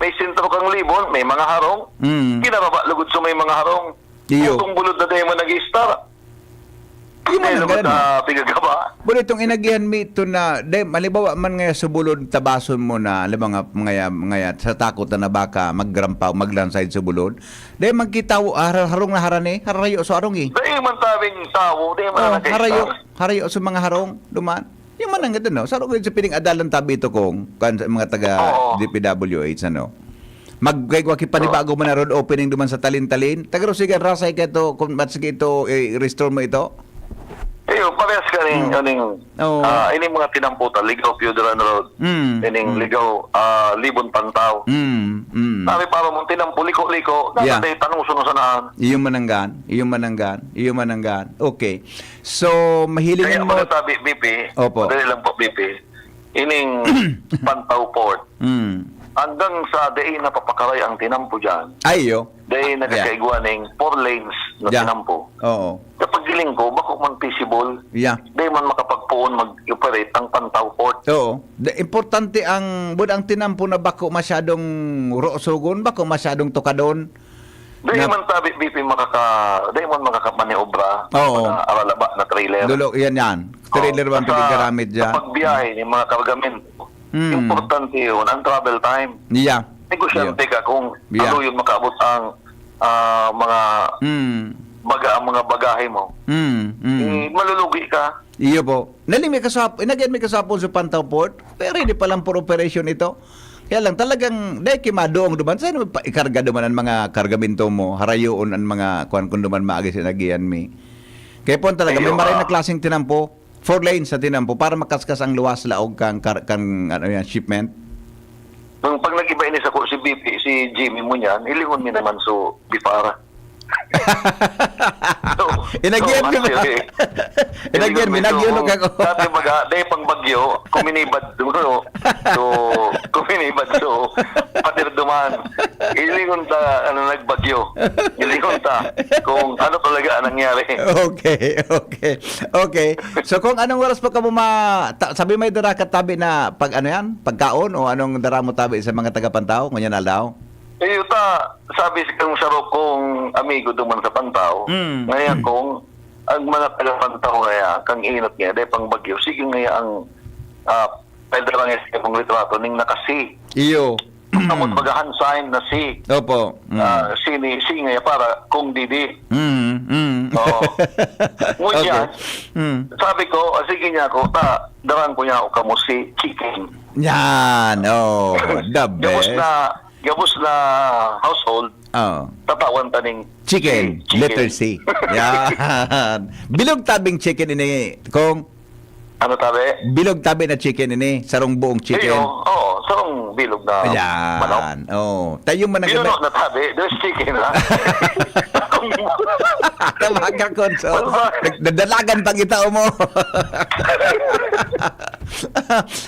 may sentro kang Libon, may mga harong, Mm. kinaraba lugod sa may mga harong. Iyo. Putong bulod na dai man nag-i-start. Iyo man Dai ang lugod ganun. na pigagaba. Pero itong inagihan mi ito na, dai, halimbawa man ngaya subulod, tabason mo na, alam mo nga, ngaya, ngaya, sa takot na na baka magrampaw, maglandslide subulod. Dai magkita, har-, harong na harani, harayo sa harong eh. Dai man tabing tawo, dai man Oh, nag-i-start. harayo, harayo sa mga harong, duman. Yung mananggad, ano? Sa rugod sa pining adalan tabi ito kung kan sa mga taga Oo. D P W H, ano? Mag-, kay, kay panibago Oo. man na road opening duman sa Talin-Talin. Taga Rosigan, Rasay ka ito, kung mat sige ito, eh, restore mo ito? Iyo, parehas ka rin, Mm. aning, Oo. ah, ining mga tinamputan, Ligaw Piodran Road, Mm, ining mm. Ligaw, ah, Libon Pantaw. Mm, mm. Sabi para mong tinampo, liko-liko, Yeah. dapat ay tanuso na sanahan. Iyo mananggan, iyo mananggan, iyo mananggan. Okay. So, mahilingan Kaya mo ako nasabi, B P, Opo. madali lang po, B P, ining Pantaw Port, Mm. hanggang sa dai napapakaray ang tinampo dyan, Ay, iyo. dai Ah, yeah. nagkakaigwa ning four lanes na Yeah. tinampo. Oo. Kapag giling ko, bako man feasible, Yeah. dai man makapagpoon mag-operate ang Pantaw Port. Oo. Da-, importante ang, bud ang tinampo na bako masyadong rosogon, bako masyadong tukadon. Dai Na man tabi, B P, makaka-, dai man makakapaniobra Oo. sa aralaba na trailer. Dulo, yan, yan. Trailer Oo, man sa, pinaggaramit dyan. sa pagbiyahe ni mga kargamento, Mm. importante yun, ang travel time. Yeah. Negosyante Yeah. ka kung Yeah. ano yung makaabot ang, ah, mga Mm. baga-, ang mga bagahe mo. Mm, mm. Eh, malulugi ka. Iyo po. Naling may kasap-, inagyan may kasapon sa Pantaw Port. Pero hindi pa lang for operation ito. Kaya lang, talagang, dai ki madoong duman. Saan mo pa ikarga duman ang mga kargamento mo? Harayoon ang mga, kuwan, kung duman maagi sa inagihan mi. Kaya po, talaga, may Ayun, maray na ah. klaseng tinampo. Four lanes sa tinampo para makaskas ang luwas laog kang kar-, kang, ano yan, shipment. Nung pag nag-iba ini sa ko, si B P, si Jimmy mo niyan, ilingon mi naman so, bipara. So, Inagyan so, ko ba? actually, Inagyan, ilingon mi, minagyan so, ka ko. dati baga, dahil pang bagyo, kuminibad, no? So, kuminibad, so, pader duman. Ilingon ta, ano, nagbagyo. Ilingon ta, kung ano talaga ang nangyari. Okay, okay. Okay. So, kung anong oras pa ka mo ma-, ta-, sabi may dara ka tabi na pag ano yan? Pagkaon o anong dara mo tabi sa mga taga-Pantaw? Ngunyan aldaw? Eh, yuta, sabi sa kang saro kong amigo duman sa Pantaw, Mm. ngayon kung ang mga taga-Pantaw ngaya, kang inot niya, dahil pang bagyo, sige ngaya ang, ah, pwede lang yung sa kong litrato, ning naka-C. Iyo. Ang Mm. magbaga hand sign na C. Opo. Mm. Ah, C ni, C ngaya para kung didi. Mm, mm. Oo. Ngunyan, Okay. Mm. sabi ko, ah, sige niya ako, ta, darang ko niya ako kamo si chicken. Yan. Oh, the Gabos best. na, gabos na household, Oo. tatawan ta ning Chicken, C, chicken. letter C. Yan. Bilog tabing chicken ini, kung Ano tabi? Bilog tabi na chicken ini, sarong buong chicken. Iyo, oo, sarong bilog na Ayan. manok. Oh, tayo man ang Binuno ganda. na tabi, there's chicken, ha? Tama ka, Konso. Ano ba? Nag-, nadalagan pag itao mo.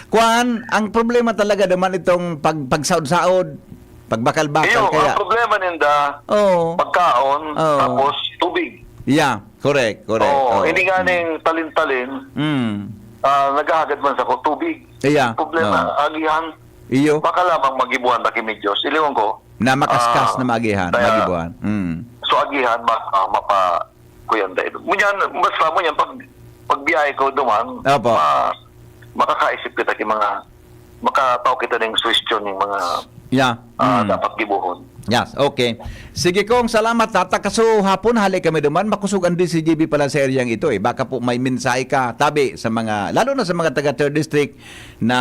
Kwan, ang problema talaga naman itong pag-, pagsaod-saod, pagbakal-bakal Iyo, kaya. ang problema ninda, Oo. pagkaon, Oo. tapos tubig. Yeah, correct, correct. Oo, Oo. hindi nga Mm. ning talin-talin, Mm. ah, naghahagad man sa ko tubig. Iya. Problema, Oo. agihan. Iyo. Baka lamang magibuhan na kimidyos. Ilingon ko. Na makaskas Ah, na maagihan, kaya, magibuhan. Mm. so agihan, ma-, ah, mapa-, kuyan dahil. Ngunyan, basta mo yan, pag, pag biyahe ko duman, Opo. ma-, makakaisip kita ki mga, makatao kita ng suwestyon ng mga, Yeah. ah, Mm. dapat gibuhon. Yes, okay. Sige, Kong, salamat. Tatakaso hapon, hali kami duman. Makusog ang D C G B pala sa eryang ito, eh. Baka po may mensahe ka, tabi, sa mga, lalo na sa mga taga Third District, na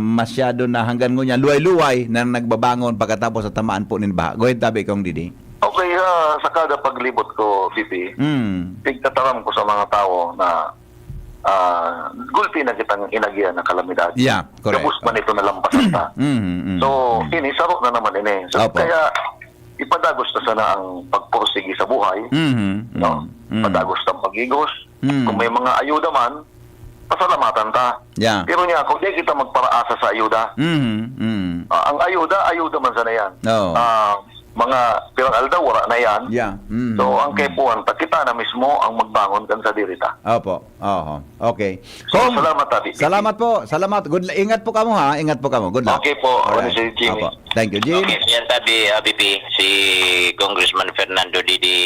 masyado na hanggang ngunyan, luway-luway na nagbabangon pagkatapos sa tamaan po nin baha. Go ahead, tabi, Kong Didi. Okay, ah, sa kada paglibot ko, B P, Mm. pigtataram ko sa mga tao na, ah, gulpi na kitang inagihan ng kalamidad. Yeah, correct. Gabos man ito nalampasan ta. Mm, mm, So, mm. ini, saro na naman ini. So, Opo. kaya, ipadagos na sana ang pagpursige sa buhay. Mhm, No? mm, mm. Padagos ng pag-igos. Mm. Kung may mga ayuda man, pasalamatan ta. Yeah. Pero niya ako, di kita magparaasa sa ayuda. Mhm, mm. Ah, ang ayuda, ayuda man sana yan. Oo. Ah, mga pirang aldaw, wala na yan. Yeah. Mm. So, ang kaipuhan ta, kita na mismo ang magbangon kan sadiri ta. Opo. Oho. Okay. So, salamat, Abi. Salamat po. Salamat. Good, ingat po kamo, ha. Ingat po kamo. Good luck. Okay po. Alright. Ano si Jimmy? Opo. Thank you, Jim. Okay, yan tabi, Abi P, si Congressman Fernando Didi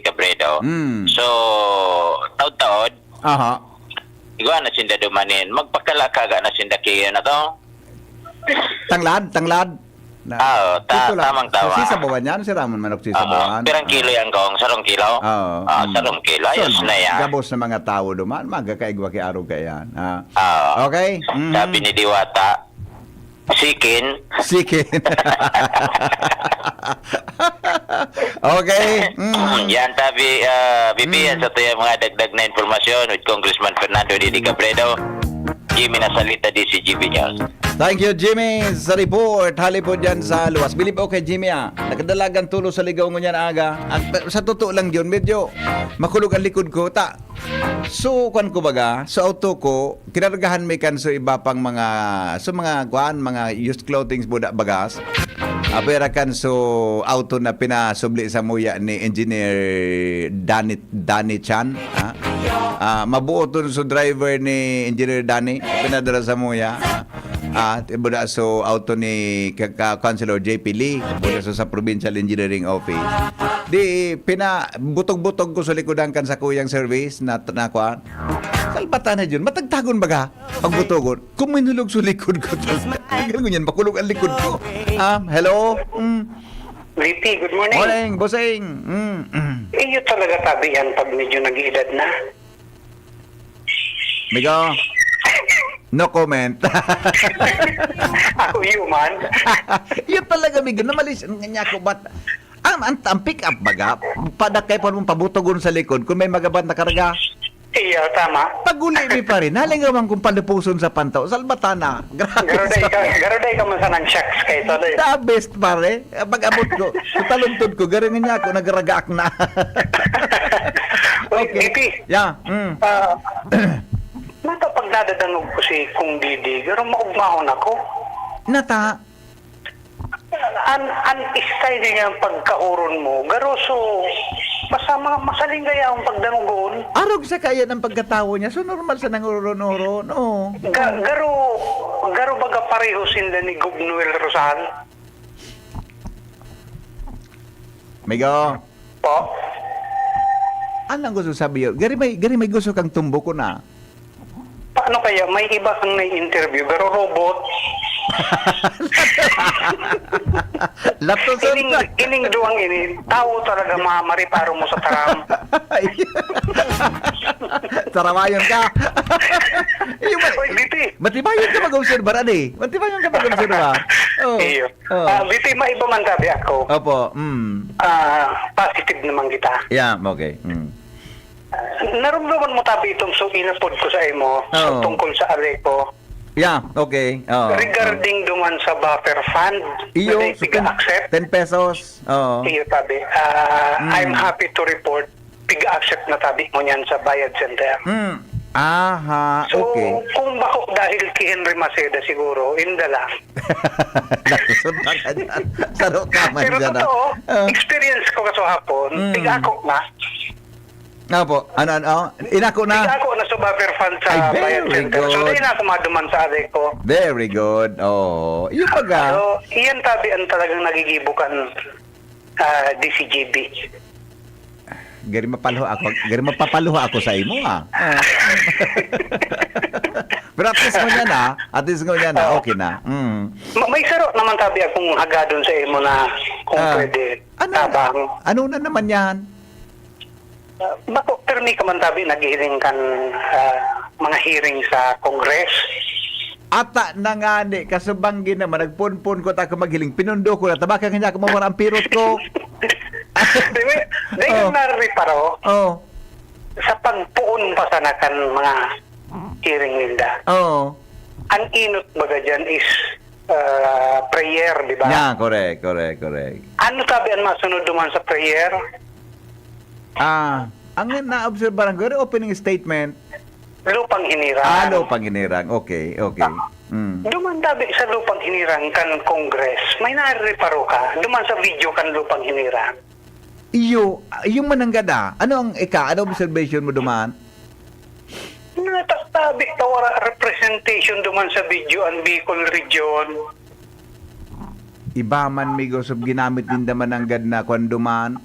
Cabrero. Mm. So, taod-taod, Aha. igwa na sinda dumanin. Magpakalakaga na sinda kiyo na to. Tanglad, tanglad. Na, Ah, ta- ito lang. Tamang tama. Sisabawan yan, si Ramon Manok Ah, sisabawan. pirang kilo yan, Kong? Sarong kilo? Oo. Ah, Mm. sarong kilo. Ayos So, na yan. Gabos na mga tao duman, magkakaigwa ki arog kaiyan. Ah. Ah, Okay? Mhm. Sabi ni Diwata, sikin. Sikin. Okay. Mhm. Yan, tabi, ah, B P, yan sa tuya mga dagdag na impormasyon with Congressman Fernando Didi Cabrero. Jimmy Nasalita, D C G B News. Thank you, Jimmy, sa report. Hali po dyan sa luwas. Bilib ako kay Jimmy, ah. Nakadalagan tulo sa ligaw ngunyan aga. At, sa totoo lang yun, medyo makulog ang likod ko. Ta, so, kwan ko baga, sa auto ko, kinargahan mi kan so iba pang mga, so mga, kwan, mga used clothings, buda bagas. Apera kan so auto na pinasubli sa muya ni Engineer Danny, Danny Chan. Ha? Ah, mabuoton so driver ni Engineer Danny, pinadala sa muya. Ah, buda so auto ni ka, ka, Councilor J P Lee, buda so sa Provincial Engineering Office. Di, pina, butog-butog ko sa likodan kan sa kuyang service na, na kwan. Salbata na yun. Matagtagon baga? Pagbutogon. Kung may nulog sa likod ko, tas, ang galing yun, makulog ang likod ko. Ah, hello? Mm. V P, good morning. Morning, bossing. Mm, mm. Iyo talaga tabi yan pag medyo nag-iedad na. Migo, no comment. Ako human. Yun talaga, Migo. Namalis nga niya ako, but ang, ang, ang pick up baga, padakay pa mong pabutogon sa likod kung may magabat na karga. Iyo, tama. Pag-uli mi pa rin, halingawan kung palupuson sa pantaw, salbata na. Grabe. Garuday ka, garuday ka man sa nag-shocks kay ito, day. The best, pare. Pag-abot ko, sa taluntod ko, garingan niya ako, nagragaak na. Uy, Okay. V P, Yeah. Mm. ah, nata pag nadadangog ko si Kong Didi, garo maugmahon ako. Nata, An, an style niya ang pagkaoron mo, garo so, basta mga masaling kaya ang pagdangogon. arog sa kaya ng pagkatawo niya, so normal sa nanguron-uron. Oh. Ga, garo, garo baga pareho sinda ni Gov Noel Rosal? Migo, Po? anong gusto sabi yun? Gari may, gari may gusto kang tumbo ko na. Paano kaya may iba kang nai-interview pero robot? Latoson Ining, ka. Ining duwang ini, tao talaga mga mariparo mo sa taram. Sarawayon ka. Yung ma- Oy, Didi. Matibayon ka mag-obserbar, adi. Matibayon ka mag-obserbar. Oh. Iyo. Oh. Ah, Didi, maiba man sabi ako. Opo. Mm. Ah, positive naman kita. Yeah, okay. Mm. Narumduman mo tabi itong so inapod ko sa imo Oo. tungkol sa Aleco. Yeah, okay. Oh. Regarding duman sa buffer fund, Iyo, na so piga-accept. ten pesos. Oh. Iyo, tabi. Ah, Mm. I'm happy to report, piga-accept na tabi mo niyan sa Bayad Center. Mm. Aha, So, okay. Kung bako dahil kay Henry Maceda siguro, inda lang. Nakusod na ka dyan. Saro ka man Pero dyan, ah. Totoo, Ah. Experience ko kaso hapon, Mm. piga-ako na. Nga po. Ano, ano? Oh? Inako na. Piga-ako na sa buffer fund sa Ay, Bayad very Center. So, good. dahil na ako maduman sa Aleco. Very good. Oh. Yung pag, ah, So, iyan tabi ang talagang nagigibo kan ah, D C G B. Gari mapaluha ako, gari mapapaluha ako sa imo, ah. Ah. Pero at least ngunyan, ah. At least ngunyan, ah. Okay na. Mm. Ma- may saro naman tabi akong hagadon sa imo na kung Ah. Pwede. Ano, Tabang. Ano na naman yan? Ah, bako, permi ka man tabi, naghihiling kan ah, mga hearing sa Congress. Ata na nga ni, kasubanggi naman, nagpunpun ko ta ako maghiling, pinundo ko na, tabaka nga niya ako mawara ang pirot ko. Di ba? Di Oh. Nariparo, Oh, sa pagpuon pa sana kan mga hearing ninda. oh. Ang inot baga dyan is ah, prayer, di ba? Yeah, correct, correct, correct. Ano sabi ang masunod duman sa prayer? Ah, ang naobserbahan ko, yung opening statement, Lupang hinirang. ah, lupang hinirang. Okay, okay. Mm. Duman tabi sa lupang hinirang kan Congress, may nareparo ka? Duman sa video kan lupang hinirang? Iyo, iyo mananggad, ah. Ano ang ika? Ano observation mo duman? Natabi ta wara representation duman sa video an Bicol Region. Iba man, migo, sub ginamit ninda mananggad na kwan duman.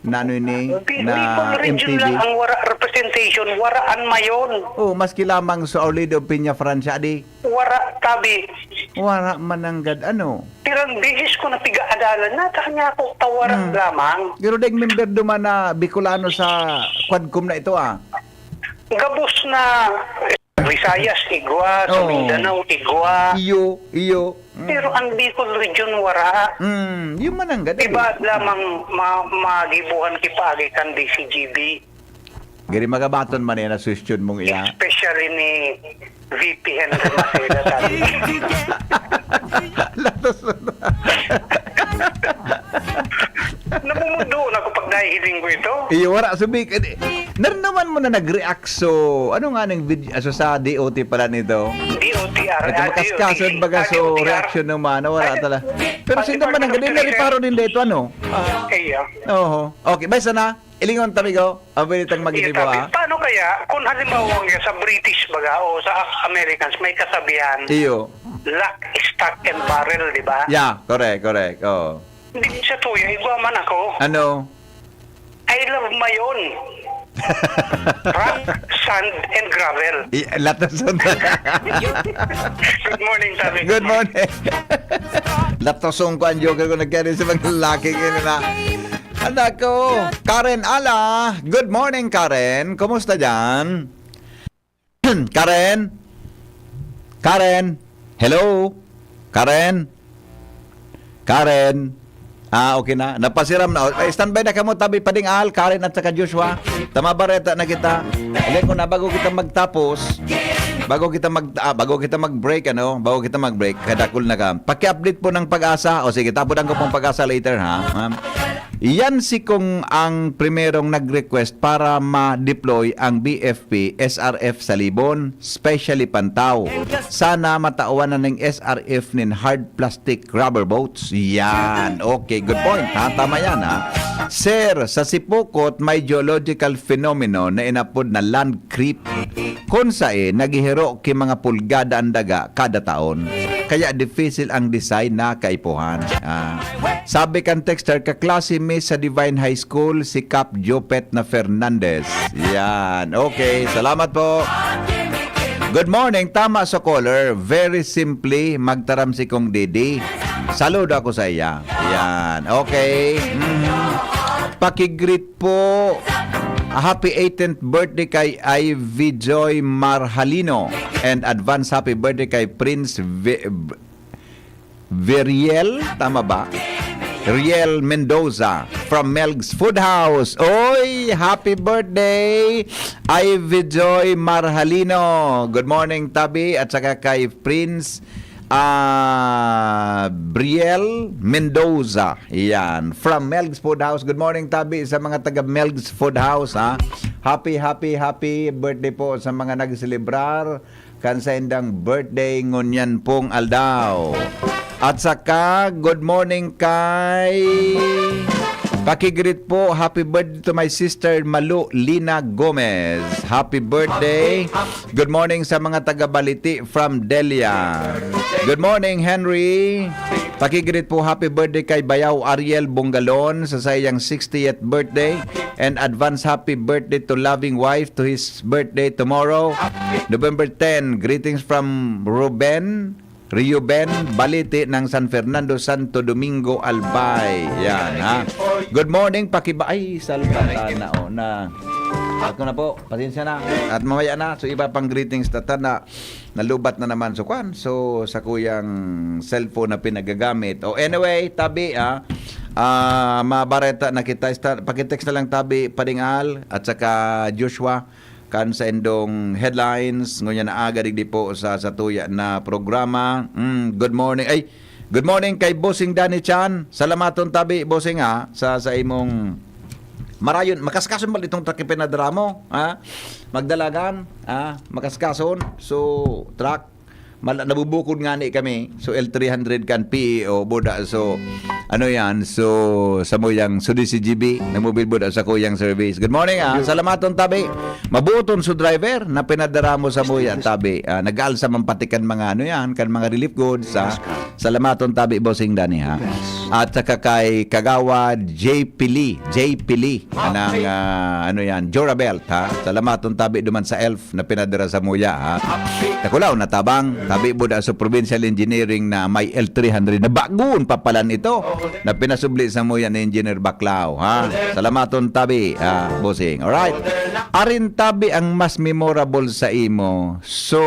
Na ano ini? Bi-, Na Bicol Region M T V? lang ang wara representation, wara an Mayon. Oh, maski lamang sa Our Lady of Peña Francia, di? Wara tabi. Wara mananggad, ano? Pirang beses ko na piga-adalan, nata niya ako tawaran Hmm. lamang. Pero deng member duman na Bicolano sa Quadcom na ito, ah. Gabos na Visayas, igwa, sa Oo. Mindanao, igwa. Iyo, iyo. Mm. Pero ang Bicol Region, wara. Mm, yung mananggad, Iba eh. lamang ma-, magibuhan ki paagi kan D C G B. Gari magabaton man yan na suhestyon mong iya. Especially ni V P Henry Maceda, sabi. Latos na. Namumundo na ako pag nahihiling ko ito. Iyo, wala. Sabi, eh, naranaman mo na nag-react so, ano nga nang vid-, aso sa D O T pala nito? D O T R, Ito, ah, makaskason D O T, baga ah, so, D O T R. reaction naman, wala Ay, tala. Pero ah, sinda man ang Department of galing, Treasury. nareparo din dito, ano? Iyo. Oho. Okay, bay, sana? Ilingon, tabi ko. Abay, itang Iyo, maginibo, tabi. ah. Paano kaya kung halimbawa nga sa British baga o sa Americans may kasabihan, Iyo. "Lock, stock, and barrel," di ba? Yeah, correct, correct. Oo. Di sa tuya, igwa man ako. Ano? I love Mayon. Rock, sand, and gravel. I-, latos ang Good morning, Tabi. Good morning. Latos ang kuan, joker ko, nagkari sa mga lalaki, yun na. Anak ko, Karen Ala. Good morning, Karen. Kumusta dyan? Karen? Karen? Hello? Karen? Karen? Ah, okay na. Napasiram na. Ay, standby na kamo, tabi, Pading Al, Karen at saka Joshua. Tama bareta na kita. Alam ko na, bago kita magtapos, bago kita mag, ah, bago kita mag-break, ano? Bago kita mag-break, kadakol na ka. Paki-update po ng Pag-asa. O sige, tapudan ko pong Pag-asa later, ha? Ha? Yan si Kong ang primerong nag-request para ma-deploy ang B F P, S R F sa Libon, specially Pantao. Sana matawan na ning S R F nin hard plastic rubber boats. Yan. Okay, good point, ha? Tama yan, ha? Sir, sa Sipokot, may geological phenomenon na inapod na land creep. Kun sae, naghihiro ki mga pulgada an daga kada taon. Kaya dipisil ang design na kaipuhan. Ah. Sabi kan texter, kaklase mi sa Divine High School, si Kap Jopet na Fernandez. Yan. Okay. Salamat po. Good morning. Tama sa caller. Very simply, magtaram si Kong Didi. Saludo ako sa iya. Yan. Okay. Mhm. Pakigreet po. A happy eighteenth birthday kay Ivy Joy Marhalino. And advance happy birthday kay Prince Vi-, Veriel, tama ba? Riel Mendoza from Melg's Food House. Oy, happy birthday, Ivy Joy Marhalino. Good morning, Tabi, at saka kay Prince, ah, Briel Mendoza. Yan, from Melg's Food House. Good morning, Tabi, sa mga taga Melg's Food House, ha. Happy, happy, happy birthday po sa mga nagselebrar kan saindang birthday ngunyan pong aldaw. At saka, good morning kay, pakigreet po, happy birthday to my sister Malu Lina Gomez. Happy birthday. Good morning sa mga taga Baliti from Delia. Good morning, Henry. Pakigreet po, happy birthday kay Bayaw Ariel Bongalon sa saiyang sixtieth birthday. And advance happy birthday to loving wife to his birthday tomorrow, November ten. Greetings from Ruben, Reuben Baliti ng San Fernando, Santo Domingo, Albay. Yan, ha? Good morning, pakiba-, ay, salbata na, oh, na. Ako na po, pasensya na. At mamaya na, so iba pang greetings, tata na, nalubat na naman. So, kwan, so, sa kuyang cellphone na pinagagamit. O, anyway, Tabi, ah, ah, mabareta na kita. Sta-, pakitext na lang, Tabi, Pading Al, at saka Joshua. Kan saindong headlines, ngunyan na aga digdi po sa satuya na programa. Mm, good morning. Ay, good morning kay Bossing Danny Chan. Salamaton tabi, Bossing, ha, sa, sa imong marayon. Makaskason ba itong truck yung pinadala mo, ha? Magdalagan, ha? Makaskason. So, truck. Mala-, nabubukod ngani kami. So, L three hundred kan P E O, buda. So, ano yan? So, samuyang, so, D C G B, namubilbod sa kuyang service. Good morning, ah. Salamaton, tabi. Mabuton so driver na pinadara mo samuya, tabi. Ah, nag-aalsa man pati kan mga, ano yan, kan mga relief goods, ah. Salamaton, tabi, Bossing Danny, ha. At saka kay Kagawad J P Lee, J P Lee, anang, ah, ano yan, Jora Belt, ha. Salamaton, tabi, duman sa elf na pinadara samuya, ha. Takulaw na tabang, tabi, buda sa provincial engineering na may L three hundred na bagoon pa palan ito, na pinasubli samuya ni Engineer Baclao, ha. Salamaton, tabi, ha, Bossing. Alright. Arin, tabi, ang mas memorable sa imo. So,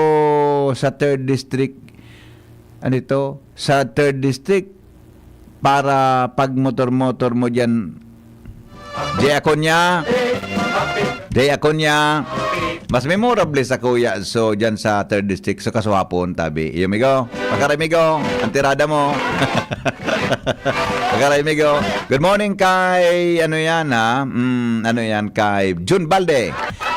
sa third district, ano ito? Sa third district, para pag motor-motor mo diyan, Jay Acuña, Jay Acuña, mas memorable sa kuya. So, diyan sa third district, so, kasuhapon, tabi. Iyo, migo. Pagkaray, migo. Ang tirada mo. Pagkaray, migo. Good morning kay, ano yan, ha? Mm, ano yan, kay Jun Balde.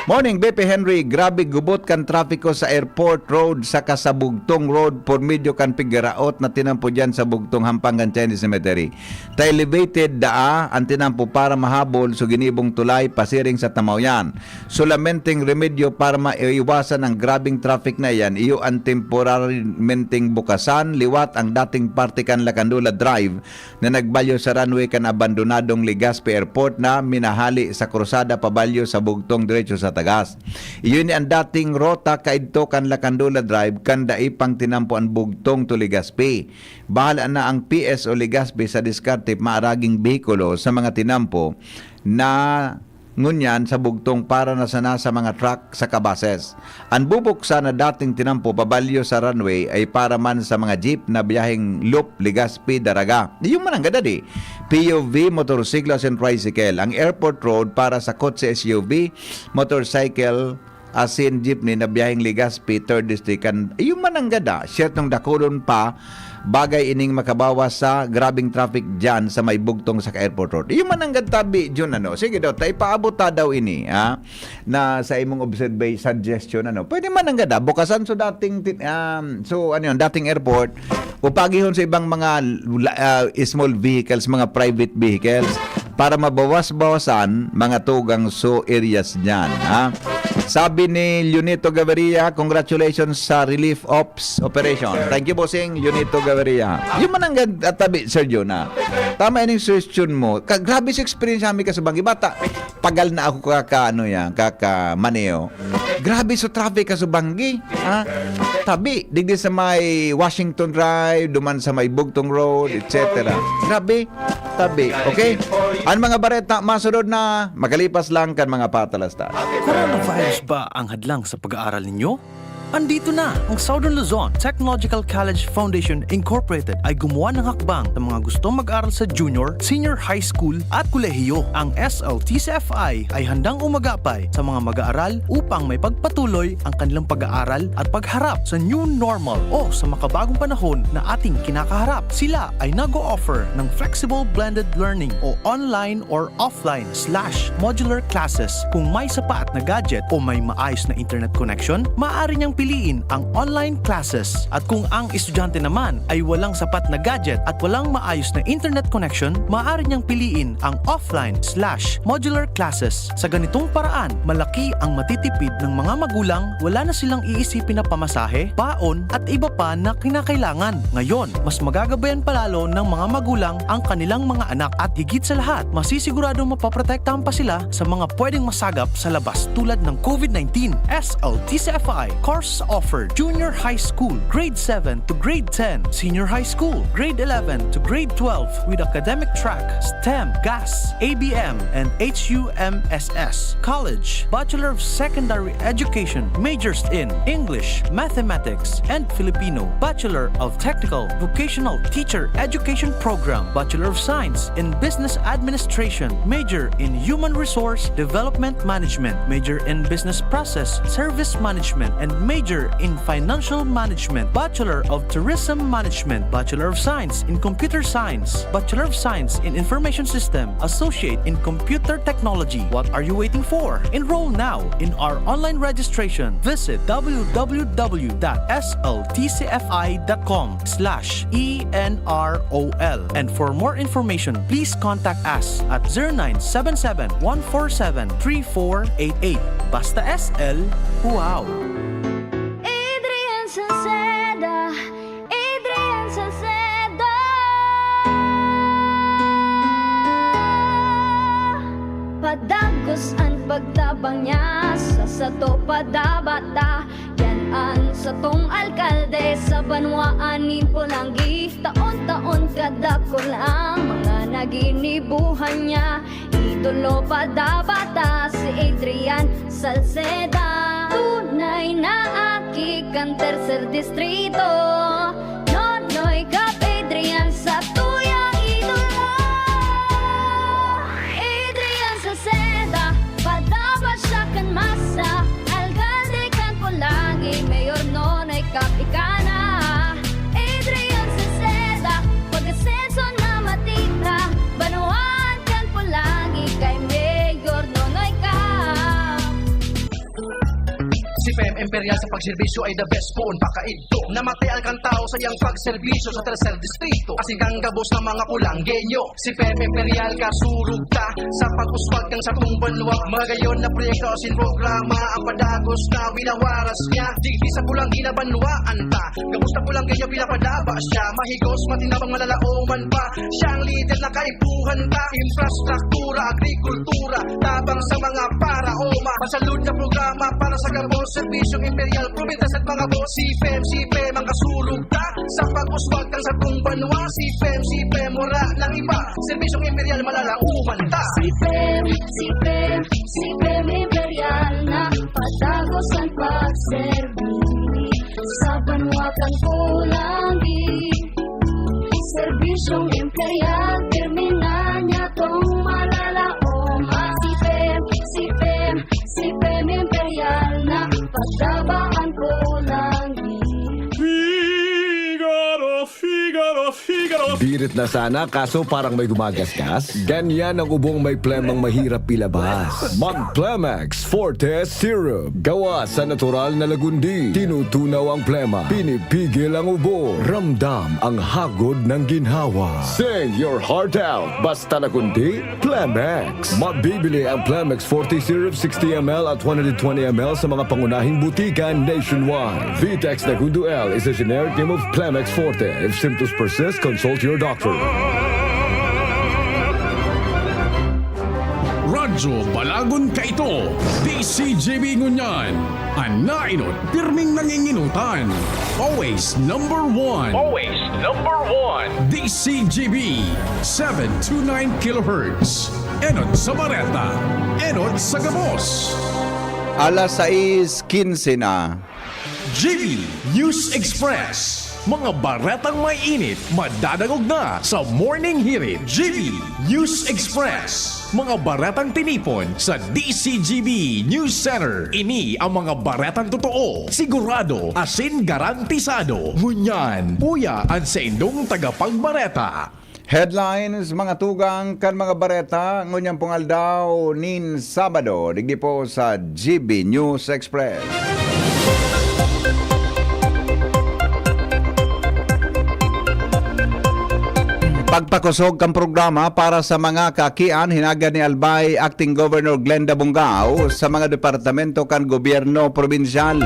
Morning, B P Henry. Grabe gubot kan trapiko sa Airport Road saka sa Bugtong Road por medio kan pigaraot na tinampo diyan sa Bugtong hampang kan Chinese Cemetery. Ta elevated daa an tinampo para mahabol so ginibong tulay pasiring sa Tamaoyan. Solamenteng remedyo para maiwasan ang grabeng traffic na iyan, iyo an temporarimenteng bukasan liwat ang dating parte kan Lacandola Drive na nagbalyo sa runway kan abandonadong Legazpi Airport na minahali sa krusada pabalyo sa bugtong diretso sa tagas. Iyo ni ang dating rota kaidto kan Lacandola Drive kan dai pang tinampo an bugtong to Legazpi. Bahala na ang P S o Legazpi sa diskarte maaraging behikulo sa mga tinampo na ngunyan sa bugtong para na sana sa mga truck saka buses. An bubuksan na dating tinampo pabalyo sa runway ay para man sa mga jeep na biyaheng loop, Legazpi, Daraga. Iyo man ang gadadi. P U V, motorsiklo asin tricycle. Ang airport road para sa kotse, S U V, motorcycle, asin jeepney na biyaheng Legazpi, third District. Kan iyo man ang gada, siyertong dakulon pa, bagay ining makabawas sa grabing traffic dyan sa may bugtong sa airport road. Iyo man ang gad tabi, Jun, ano? Sige daw, ta ipaabot ta daw ini, ha? Na sa imong observation, suggestion, ano? Pwede man ang gada, bukasan so dating, tin-, um, so, ano yun, dating airport, o pagihon sa ibang mga la-, ah, small vehicles, mga private vehicles, para mabawas-bawasan mga tugang so areas niyan, ha? Sabi ni Leonito Gaviria, "Congratulations sa relief ops operation." Thank you, Bossing Leonito Gaviria. Yung mananggad at tabi, Sergio, na tama yung suggestion mo. Ka-, grabe sa experience namin ka sa Banggi. Bata, pagal na ako kaka, ano yan, kaka Maneo. Grabe sa traffic ka sa Banggi, ha? Tabi, digdi sa may Washington Drive, duman sa may Bugtong Road, et cetera. Grabe, tabi. Okay? Ang mga bareta, masunod na, makalipas lang kan mga patalastas. Coronavirus ba ang hadlang sa pag-aaral ninyo? Andito na! Ang Southern Luzon Technological College Foundation Incorporated ay gumawa ng hakbang sa mga gustong mag-aral sa junior, senior high school at kolehiyo. Ang S L T C F I ay handang umagapay sa mga mag-aaral upang may pagpatuloy ang kanilang pag-aaral at pagharap sa new normal o sa makabagong panahon na ating kinakaharap. Sila ay nag-o-offer ng flexible blended learning o online or offline slash modular classes. Kung may sapat na gadget o may maayos na internet connection, maaari niyang piliin ang online classes. At kung ang estudyante naman ay walang sapat na gadget at walang maayos na internet connection, maaari niyang piliin ang offline slash modular classes. Sa ganitong paraan, malaki ang matitipid ng mga magulang, wala na silang iisipin na pamasahe, baon at iba pa na kinakailangan. Ngayon, mas magagabayan palalo ng mga magulang ang kanilang mga anak at higit sa lahat, masisiguradong mapoprotektahan pa sila sa mga pwedeng masagap sa labas tulad ng COVID nineteen. S L T C F I course offered: Junior High School, Grade seven to Grade ten, Senior High School, Grade eleven to Grade twelve with academic track STEM, GAS, A B M, and H U M S S. College, Bachelor of Secondary Education, majors in English, Mathematics, and Filipino, Bachelor of Technical Vocational Teacher Education Program, Bachelor of Science in Business Administration, major in Human Resource Development Management, major in Business Process Service Management, and major Major in Financial Management, Bachelor of Tourism Management, Bachelor of Science in Computer Science, Bachelor of Science in Information System, Associate in Computer Technology. What are you waiting for? Enroll now in our online registration. Visit w w w dot s l t c f i dot com slash e n r o l. And for more information, please contact us at zero nine seven seven, one four seven, three four eight eight. Basta S L, wow! Adrian Salceda, Adrian Salceda. Padagos an pagtabang niya sa sato, padabata. Yan an satong alkalde sa banwaan nin Polangui. Taon-taon kadakul ang mga naginibuhan niya. Idolo padabata si Adrian Salceda. Tunay na aki kan Tercer Distrito. Nonoy Cap Adrian sa tuyang idolo. Adrian Salceda, padaba siya kan masa. Alkalde kan Polangui, Mayor Nonoy Cap ika na. Adrian Salceda, pag-asenso na matira. Banwaan kan Polangui kay Mayor Nonoy Cap. Si P M Imperial sa pagserbisyo ay the best poon pakaidto. Namatay alkan tao sa iyang pagserbisyo sa Tercer Distrito. Asin kang gabos na mga Polanggueño. Si P M Imperial kasurog ta sa pag-uswag kan satong banwa. Magayon na proyekto asin programa ang padagos na winawaras niya. Digdi sa Polangui na banwaan ta. Gabos na Polanggueño pinapadaba siya. Mahigos, matinabang malalaoman pa. Siya ang lider na kaipuhan ta. Infrastruktura, agrikultura, tabang sa mga paraoma. Pasalud na programa para sa gabos, serbisyong imperial, probinsya sa mga boss. Si P M, si P M ang kasurog ta sa pag-uswag kan satong banwa. Si P M, si P M, wala nang iba. Serbisyong imperial, malalaoman ta. Si P M, si P M, si P M imperial na padagos ang pagserbi sa banwa kan Polangui. Serbisyong imperial, terminal niya tong malalaom. Si P M, si P M, si P M imperial na pagtabaan ko lang. Figaro, Figaro, Figaro. Birit na sana, kaso parang may gumagasgas. Ganyan ang ubong may plemang mahirap ilabas. Mag-Plemex Forte Syrup. Gawa sa natural na lagundi. Tinutunaw ang plema. Pinipigil ang ubo. Ramdam ang hagod ng ginhawa. Sing your heart out. Basta lagundi, Plemex. Mabibili ang Plemex forty Syrup sixty M L at one hundred twenty M L sa mga pangunahing butika nationwide. Vitex Nagundo L is a generic name of Plemex Forte. If symptoms persist, consult your doctor. Radyo Balagon kaito, D C G B ngunyan. An nainot, pirming nanginginutan. Always number one. Always number one. D C G B, seven two nine kilohertz. Enot sa bareta, enot sa gabos. Alas sais quince na. G B News Express. Mga baretang may init, madadangog na sa Morning Hirit. G B News Express. Mga baretang tinipon sa D C G B News Center. Ini ang mga baretang totoo, sigurado, asin garantisado. Ngunyan, uya an saindong tagapagbareta. Headlines, mga tugang kan mga bareta, ngunyan pong aldaw nin Sabado, digdi po sa G B News Express. Pagpakosog kan programa para sa mga kaakian, hinagad ni Albay Acting Governor Glenda Bongao sa mga departamento kan gobyerno probinsyal.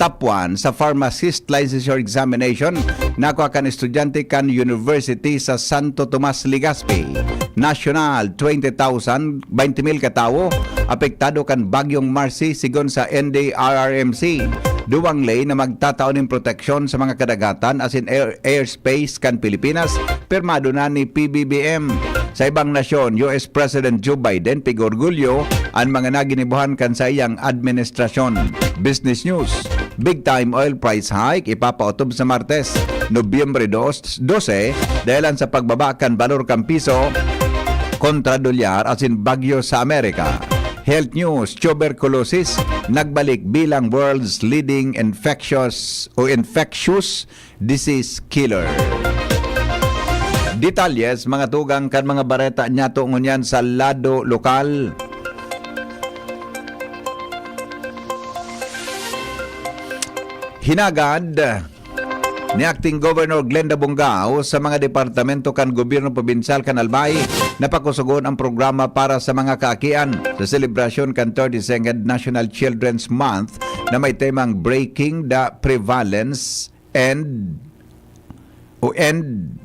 Top one sa pharmacist licensure examination, nakua kan estudyante kan university sa Santo Tomas, Legazpi. National, twenty thousand, twenty mil ka tawo apektado kan Bagyong Marcy, sigon sa N D R R M C. Duwang ley na magtatao nin proteksyon sa mga kadagatan asin air, airspace kan Pilipinas, pirmado na ni P B B M. Sa ibang nasyon, U S President Joe Biden pig-orgulyo an mga naginibuhan kan saiyang administrasyon. Business News. Big time oil price hike ipapaotob sa Martes, Nobyembre dos, dose, dahelan sa pagbaba kan balor kan piso kontra dolyar asin bagyo sa Amerika. Health News, tuberculosis nagbalik bilang world's leading infectious o infectious disease killer. Detalyes, mga tugang, kan mga bareta niyato ngunyan sa lado lokal. Hinagad ni Acting Governor Glenda Bongao sa mga departamento kan gobyerno probinsyal kan Albay na pakusugon ang programa para sa mga kaakian sa selebrasyon kan thirty-second National Children's Month na may temang Breaking the Prevalence and o End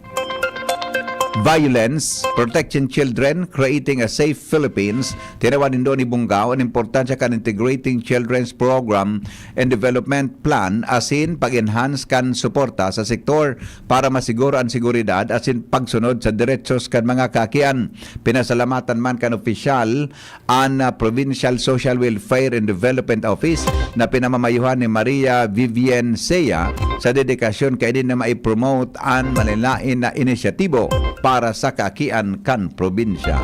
Violence, Protecting Children, Creating a Safe Philippines. Tinawan nindo ni Bongao an importansya kan Integrating Children's Program and Development Plan asin pag-enhance kan suporta sa sektor para masiguro an seguridad asin pagsunod sa derechos kan mga kaakian. Pinasalamatan man kan opisyal an, ah, Provincial Social Welfare and Development Office na pinamamayohan ni Maria Vivian Sea sa dedikasyon kaini na maipromote an malalain na inisyatibo para sa kaakian kan probinsya.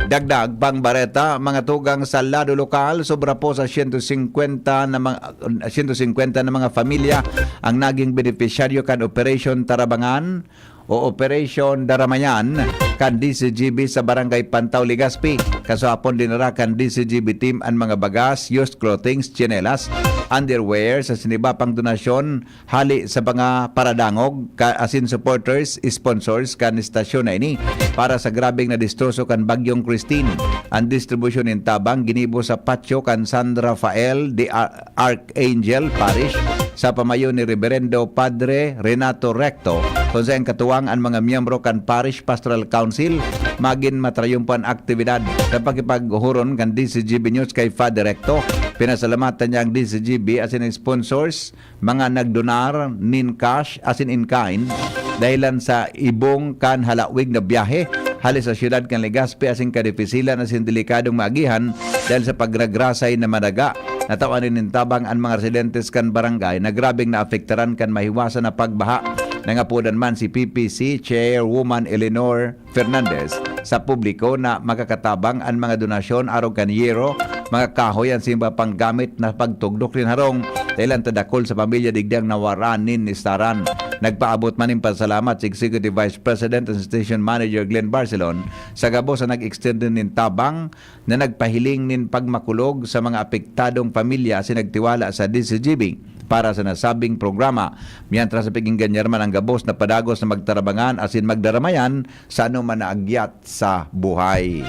Dagdag pang bareta, mga tugang, sa lado lokal, sobra po sa siyento singkwenta na mga, siyento singkwenta na mga pamilya ang naging benepisyaryo kan Operation Tarabangan o Operation Daramayan kan D C G B sa Barangay Pantaw, Legazpi. Kasapon dinara kan D C G B team an mga bagas, used clothings, tsinelas, underwear sa sinibapang donasyon hali sa mga paradangog ka, asin supporters, sponsors kan estasyon na ini. Para sa grabeng nadistroso kan Bagyong Christine, ang distribusyon nin tabang ginibo sa patio kan San Rafael de Ar- Archangel Parish sa pamayo ni Reberendo Padre Renato Recto, kun saen katuwang an mga miyembro kan Parish Pastoral Council. Magin matrayumpo an aktibidad sa pakipaghuron kan D C G B News kay Father Recto. Pinasalamatan niya ang D C G B asin ang sponsors, mga nagdonar nin cash asin in kind, dahelan sa ibong kan halawig na biyahe hali sa siyudad kan Legazpi asin kadipisilan asin delikadong maagihan dahil sa pagragrasay na madaga. Natawan nin tabang an mga residentes kan barangay na grabeng naapektaran kan mahiwasan na pagbaha. Nangapodan man si P P C Chairwoman Eleanor Fernandez sa publiko na makakatabang an mga donasyon arog kan yero, mga kahoy, asin iba pang gamit na pagtugdok nin harong, dahelan ta dakul sa pamilya digdi an nawaran nin nistaran. Nagpaabot man nin pasalamat si Executive Vice President and Station Manager Glenn Barcelon sa gabos na nag-extend nin tabang na nagpahiling nin pagmakulog sa mga apektadong pamilya asin nagtiwala sa D C G B para sa nasabing programa. Mientras, napiginggan niya man ang gabos na padagos na magtarabangan asin magdaramayan sa anoman na agyat sa buhay.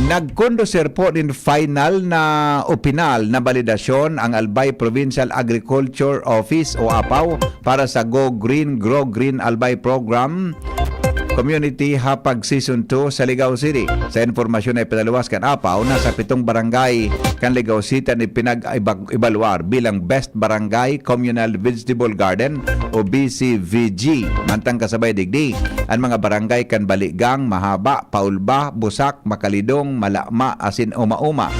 Nagkondusir po nin final na o pinal na balidasyon ang Albay Provincial Agriculture Office o APAO para sa Go Green, Grow Green Albay Program Community Hapag Season two sa Ligao City. Sa impormasyon na ipinaluwas kan APAO, nasa pitong barangay kan Ligao City an ipinag-ebaluar bilang Best Barangay Communal Vegetable Garden o B C V G. Mantang kasabay digdi, an mga barangay kan Baligang, Mahaba, Paulba, Busak, Makalidong, Malama asin Uma-Uma.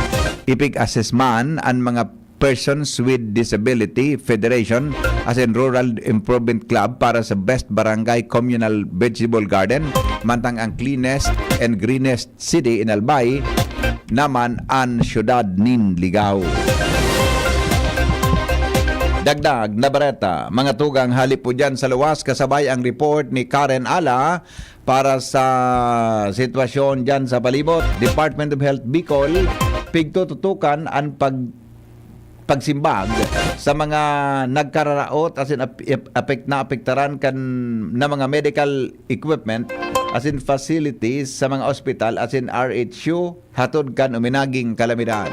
Ipig-assess man an mga Persons with Disability Federation asin Rural Improvement Club para sa Best Barangay Communal Vegetable Garden, mantang ang Cleanest and Greenest City in Albay naman an siyudad nin Ligao. Dagdag na bareta, mga tugang, hali po dyan sa luwas, kasabay ang report ni Karen Ala para sa sitwasyon dyan sa palibot. Department of Health Bicol, pigtututukan an pag pagsimbag sa mga nagkararaot asin ap-, ap-, apek-, naapektaran kan na mga medical equipment asin facilities sa mga ospital asin R H U hatod kan uminaging kalamidad.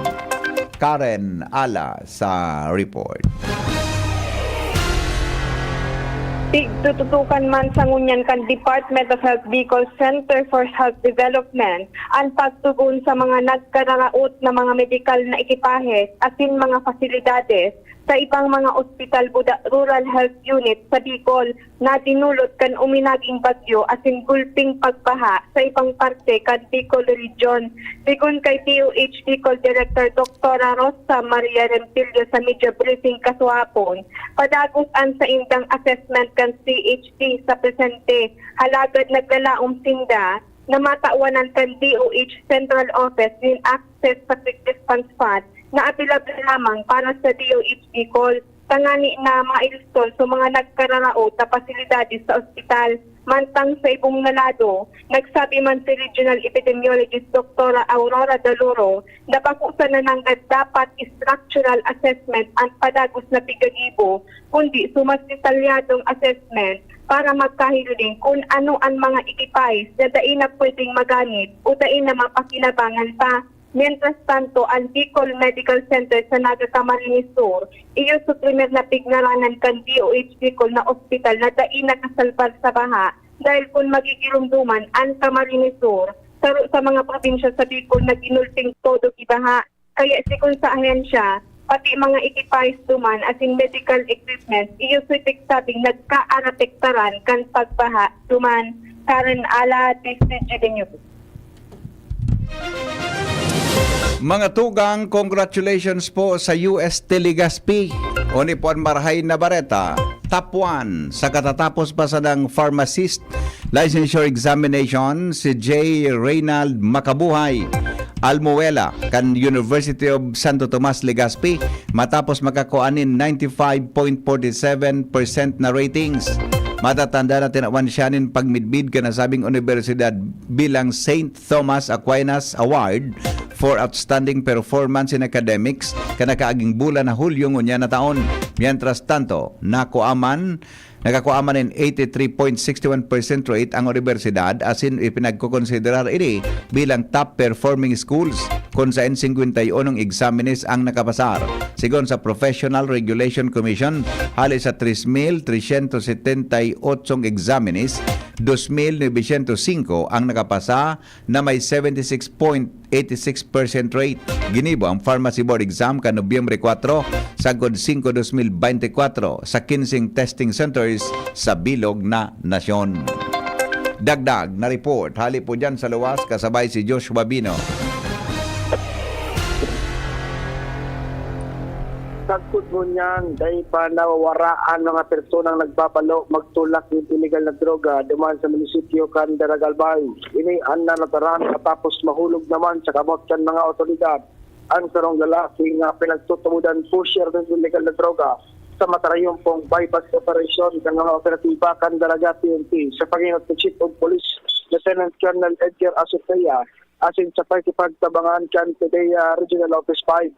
Karen Ala sa report. Tigtututukan man sa ngunyan kan Department of Health Bicol Center for Health Development an pagtugon sa mga nagkararaot na mga medikal na ekipahe asin mga fasilidades sa ibang mga ospital buda Rural Health Unit sa Bicol na dinulot kan uminaging bagyo asin gulping pagbaha sa ibang parte kan Bicol Region. Sigon kay D O H Bicol Director Doktora Rosa Maria Rentillo sa media briefing kasuhapon, padagos an saindang assessment kan C H D sa presente, halagad naglalaom sinda na matawanan kan D O H Central Office nin access sa Quick Response Fund na available lamang para sa D O H Bicol, tangani na mailustol sa mga nagkararaot na pasilidades sa ospital. Mantang sa ibong na lado, nagsabi man si Regional Epidemiologist Doktora Aurora Daluro na bako sana nanggad dapat structural assessment ang padagos na pigagibo, kundi sumas detalyadong assessment para magkahiling kun ano an mga ekipahe na dai na pwedeng magamit o dai na mapakinabangan pa. Mientras tanto, an Bicol Medical Center sa Naga, Camarines Sur, iyo sa primer na pigngaranan kan D O H Bicol na ospital na dai nakasalbar sa baha dahil kun magigiromdoman an Camarines Sur, saro sa mga probinsya sa Bicol na ginulting todo ki baha. Kaya sigon sa ahensya, pati mga ekipahe duman asin medical equipment, iyo sa pigsabing nagkaarapektaran kan pagbaha duman. Karen Ala, D C G B News. Mga tugang, congratulations po sa U S T Legazpi. Oni po an marahay na bareta. Top one sa katatapos pa sanang pharmacist licensure examination, si J Reynald Makabuhay Almuela kan University of Santo Tomas, Legazpi, matapos makakua nin ninety-five point forty seven percent na ratings. Matatanda na tinawan siya nin pagmidbid kan nasabing unibersidad bilang Saint Thomas Aquinas Award for Outstanding Performance in Academics kan nakaaging bulan na Hulyo ngunyan na taon. Mientras tanto, nakua man, nakakua man nin eighty-three point six one percent rate ang unibersidad, asin ipinagkokonsiderar ini bilang top performing schools, kun saen singkwenta y unong examinees ang nakapasar. Sigon sa Professional Regulation Commission, hali sa tres mil tresyentos setenta y otsong examinees, dos mil novecientos singko ang nakapasa, na may seventy six point eighty six percent rate. Ginibo ang Pharmacy Board Exam kan Nobyembre kwatro, sagkod singko, dos mil bente kwatro, sa kinseng testing centers sa bilog na nasyon. Dagdag na report, hali po dyan sa luwas, kasabay si Joshua Bino. Sagkod ngunyan, dai pa nawawara an mga personang nagbabalo magtulak nin iligal na droga duman sa munisipyo kan Daraga Albay. Ini an nalataran matapos mahulog naman sa kamot kan mga awtoridad an sarong lalaki nga pinagtutubodan pusher nin iligal na droga sa matarayumpong buy-bust operation kan mga operatiba kan Daraga P N P sa pag-ingot ni Chief of Police Lieutenant Colonel Edgar Azotea asin sa pakikipagtabangan kan PDEA Regional Office five.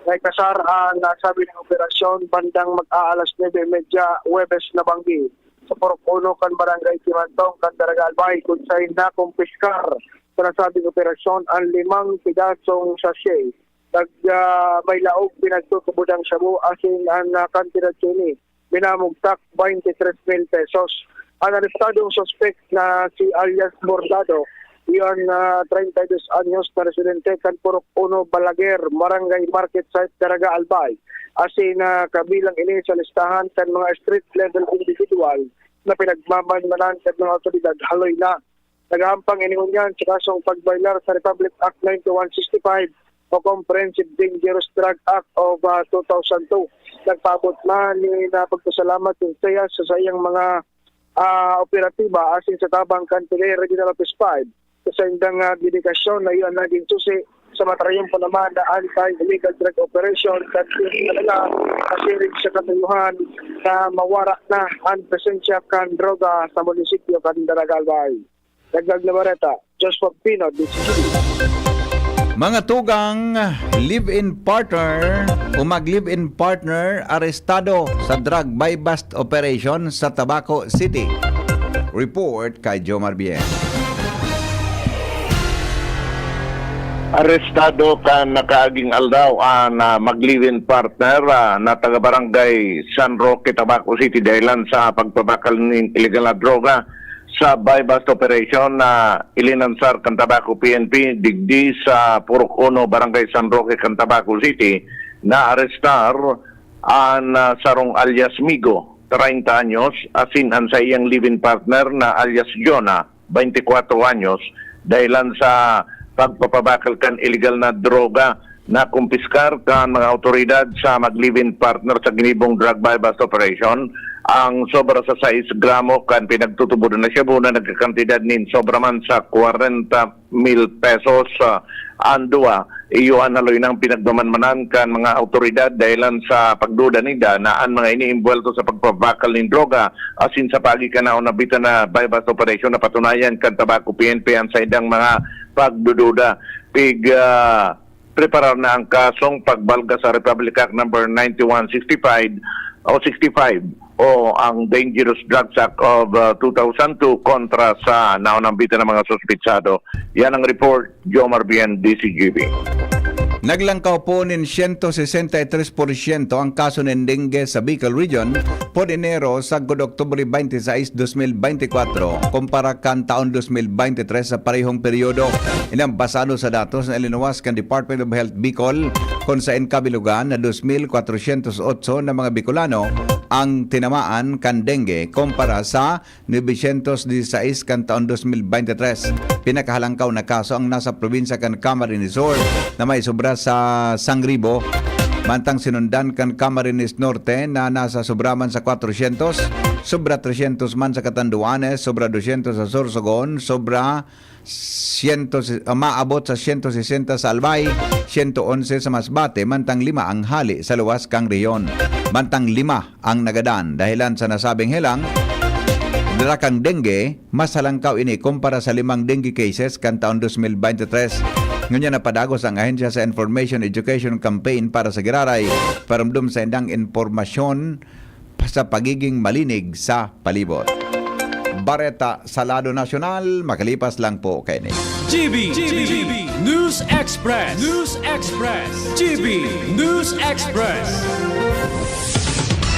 Naikasar an nasabing operasyon bandang mag-aalas nuebe y media Huwebes na banggi sa Purok Uno kan Barangay Kimantong kan Daraga Albay, kun saen nakumpiskar sa nasabing operasyon an limang pidasong sachet nag, ah, may laog pinagtutubodang shabu asin an, ah, kantidad kaini minamugtak twenty-three mil pesos. An arestadong suspek na si alias Bordado, iyan na treinta y dos anyos na residente kan Purok Uno, Balaguer, Barangay Market Site, Daraga Albay, asin na kabilang ini sa listahan kan mga street level individual na pinagmamanmanan kan mga awtoridad haloy na. Naghahampang ini ngunyan sa kasong pag-violar sa Republic Act ninety-one sixty-five o Comprehensive Dangerous Drug Act of, ah, two thousand two. Nagpaabot man ni na pagpasalamat kun saya sa saiyang mga, ah, operatiba asin sa tabang kan PDEA Regional Office five sa saindang, ah, dedikasyon na iyan naging susi sa matarayumpong naman na anti-illegal drug operation kan talaga kasiring sa katuyuhan na mawara na an presensya kan droga sa munisipyo kan Daraga Albay. Dagdag na bareta, Joshua Pino, D C G B. Mga tugang, live-in partner o mag-live-in partner arestado sa drug buy-bust operation sa Tabaco City. Report kay Jomar Bien. Arestado kan nakaaging aldaw an, ah, mag-live-in partner, ah, na taga Barangay San Roque, Tabaco City, dahilan sa pagpabakal nin iligal na droga sa buy-bust operation na ilinansar kan Tabaco P N P digdi sa Purok Uno, Barangay San Roque kan Tabaco City. Naarestar an, ah, sarong alias Migo, treinta anyos, asin an saiyang live-in partner na alias Jonah, veinticuatro anyos, dahilan sa pagpapabakal kan iligal na droga na kumpiskar kan mga awtoridad sa mag-live-in partner sa ginibong drug buy-bust operation Ang sobra sa sais gramo kan pinagtutubodan na shabu na nagkakantidad nin sobra man sa kwarenta mil pesos, ah, an duwa. Iyo an haloy nang pinagmamanmanan kan mga awtoridad dahelan sa pagduda ninda na an mga ini imbwelto sa pagpabakal nin droga asin sa paagi kan naon na bitin na buy-bust operation na patunayan kan Tabaco P N P an saindang mga pagdududa. Pig, ah, preparar na ang kasong pagbalga sa Republic Act Number ninety-one sixty-five o sixty-five o ang Dangerous Drugs Act of, uh, two thousand two kontra sa naunang bitin ng mga suspitsado. Yan ang report, Jomar Bien, D C G B. Naglangkaw po nin siyento sesenta y tres porsyento ang kaso nin dengue sa Bicol Region, pod Enero sagkod Oktubre twenty-six, dos mil beintikwatro, kumpara kan taon dos mil beintitres sa parehong peryodo. Ini an basado sa datos na ilinuwas kan Department of Health Bicol, kun saen kabilugan na dos mil kwatrosyentos otso na mga Bicolano ang tinamaan kan dengue, kumpara sa nobesyentos disisais kan taon dos mil beintitres. Pinakahalangkaw na kaso ang nasa probinsya kan Camarines Sur na may sobra sa sangribo, mantang sinundan kan Camarines Norte na nasa sobra man sa kwatrosyentos, sobra tresyentos man sa Catanduanes, sobra dosyentos sa Sorsogon, sobra siyento, ah, maabot sa siyento sesenta sa Albay, siyento onse sa Masbate, mantang lima ang hali sa luwas kan rehiyon. Mantang lima ang nagadan. Dahelan sa nasabing helang, dara kan dengue, mas halangkaw ini kumpara sa limang dengue cases kan taon dos mil beintitres. Ngunyan napadagos ang ahensya sa Information Education Campaign para sa giraray, parumdom sa indang impormasyon sa pagiging malinig sa palibot. Bareta sa lado nasyonal, makalipas lang po kaini. G B, G B, News Express, News Express, G B News Express.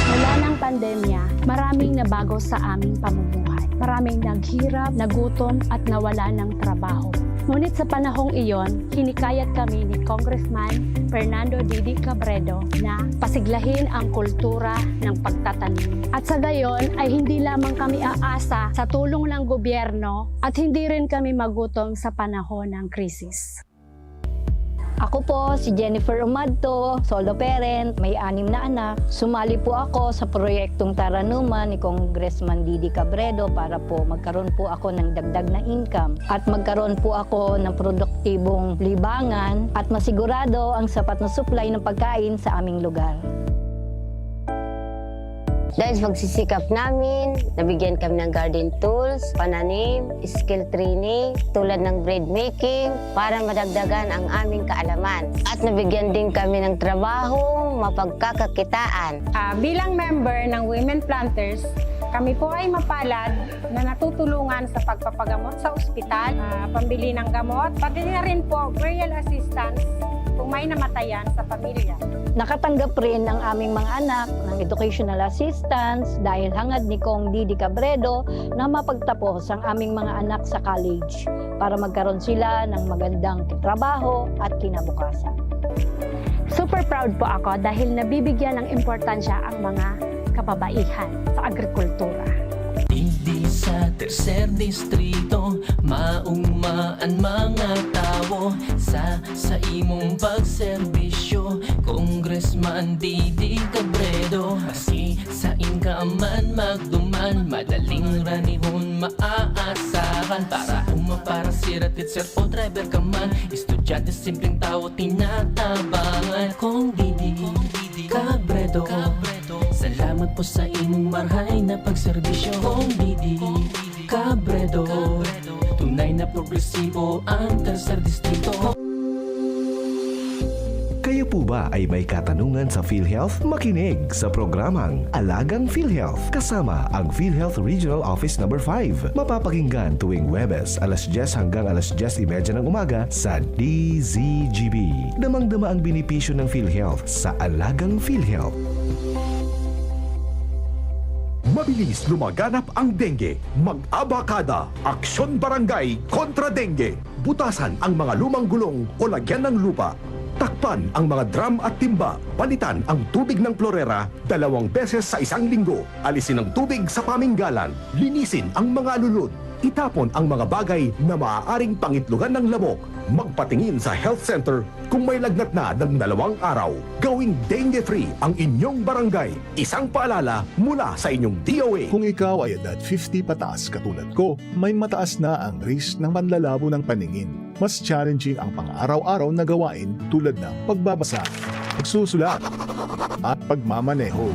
Mula ng pandemya, maraming nabago sa aming pamumuhay. Maraming naghirap, nagutom, at nawala ng trabaho. Ngunit sa panahong iyon, hinikayat kami ni Congressman Fernando Didi Cabredo na pasiglahin ang kultura ng pagtatanim. At sa gayon ay hindi lamang kami aasa sa tulong ng gobyerno at hindi rin kami magutom sa panahon ng krisis. Ako po si Jennifer Umadto, solo parent, may anim na anak. Sumali po ako sa proyektong Taranuman ni Congressman Didi Cabredo para po magkaroon po ako ng dagdag na income at magkaroon po ako ng produktibong libangan at masigurado ang sapat na supply ng pagkain sa aming lugar. Dahil sa pagsisikap namin, nabigyan kami ng garden tools, pananim, skill training, tulad ng bread making, para madagdagan ang aming kaalaman. At nabigyan din kami ng trabaho, mapagkakakitaan. Ah, bilang member ng Women Planters, kami po ay mapalad na natutulungan sa pagpapagamot sa ospital, ah, pambili ng gamot, pati na rin po burial assistance kung may namatayan sa pamilya. Nakatanggap rin ang aming mga anak ng educational assistance dahil hangad ni Cong Didi Cabredo na mapagtapos ang aming mga anak sa college para magkaroon sila ng magandang trabaho at kinabukasan. Super proud po ako dahil nabibigyan ng importansya ang mga kababaihan sa agrikultura. Digdi sa tercer distrito, mauma an mga tawo sa, sa imong pagserbisyo. Congressman Didi Cabredo, maski sain ka man magduman, madaling ranihon maaasahan. Para uma, para sira, teacher o driver ka man, estudyante, simpleng tawo, tinatabangan. Cong Didi Cabredo, salamat po sa imong marhay na pagserbisyo. Cong Didi Cabredo, tunay na progresibo ang tercer distrito. Kayo po ba ay may katanungan sa PhilHealth? Makinig sa programang Alagang PhilHealth kasama ang PhilHealth Regional Office Number five. Mapapakinggan tuwing Huwebes, alas dyes hanggang alas dyes y media ng umaga sa D Z G B. Damang-dama ang benepisyo ng PhilHealth sa Alagang PhilHealth. Mabilis lumaganap ang dengue. Mag-abakada, Aksyon Barangay kontra Dengue. Butasan ang mga lumang gulong o lagyan ng lupa. Takpan ang mga drum at timba. Palitan ang tubig ng plorera dalawang beses sa isang linggo. Alisin ang tubig sa paminggalan. Linisin ang mga alulod. Itapon ang mga bagay na maaaring pangitlogan ng lamok. Magpatingin sa health center kung may lagnat na ng dalawang araw. Gawing dengue-free ang inyong barangay. Isang paalala mula sa inyong D O A. Kung ikaw ay edad fifty pataas katulad ko, may mataas na ang risk ng panlalabo ng paningin. Mas challenging ang pang-araw-araw na gawain tulad ng pagbabasa, pagsusulat, at pagmamaneho.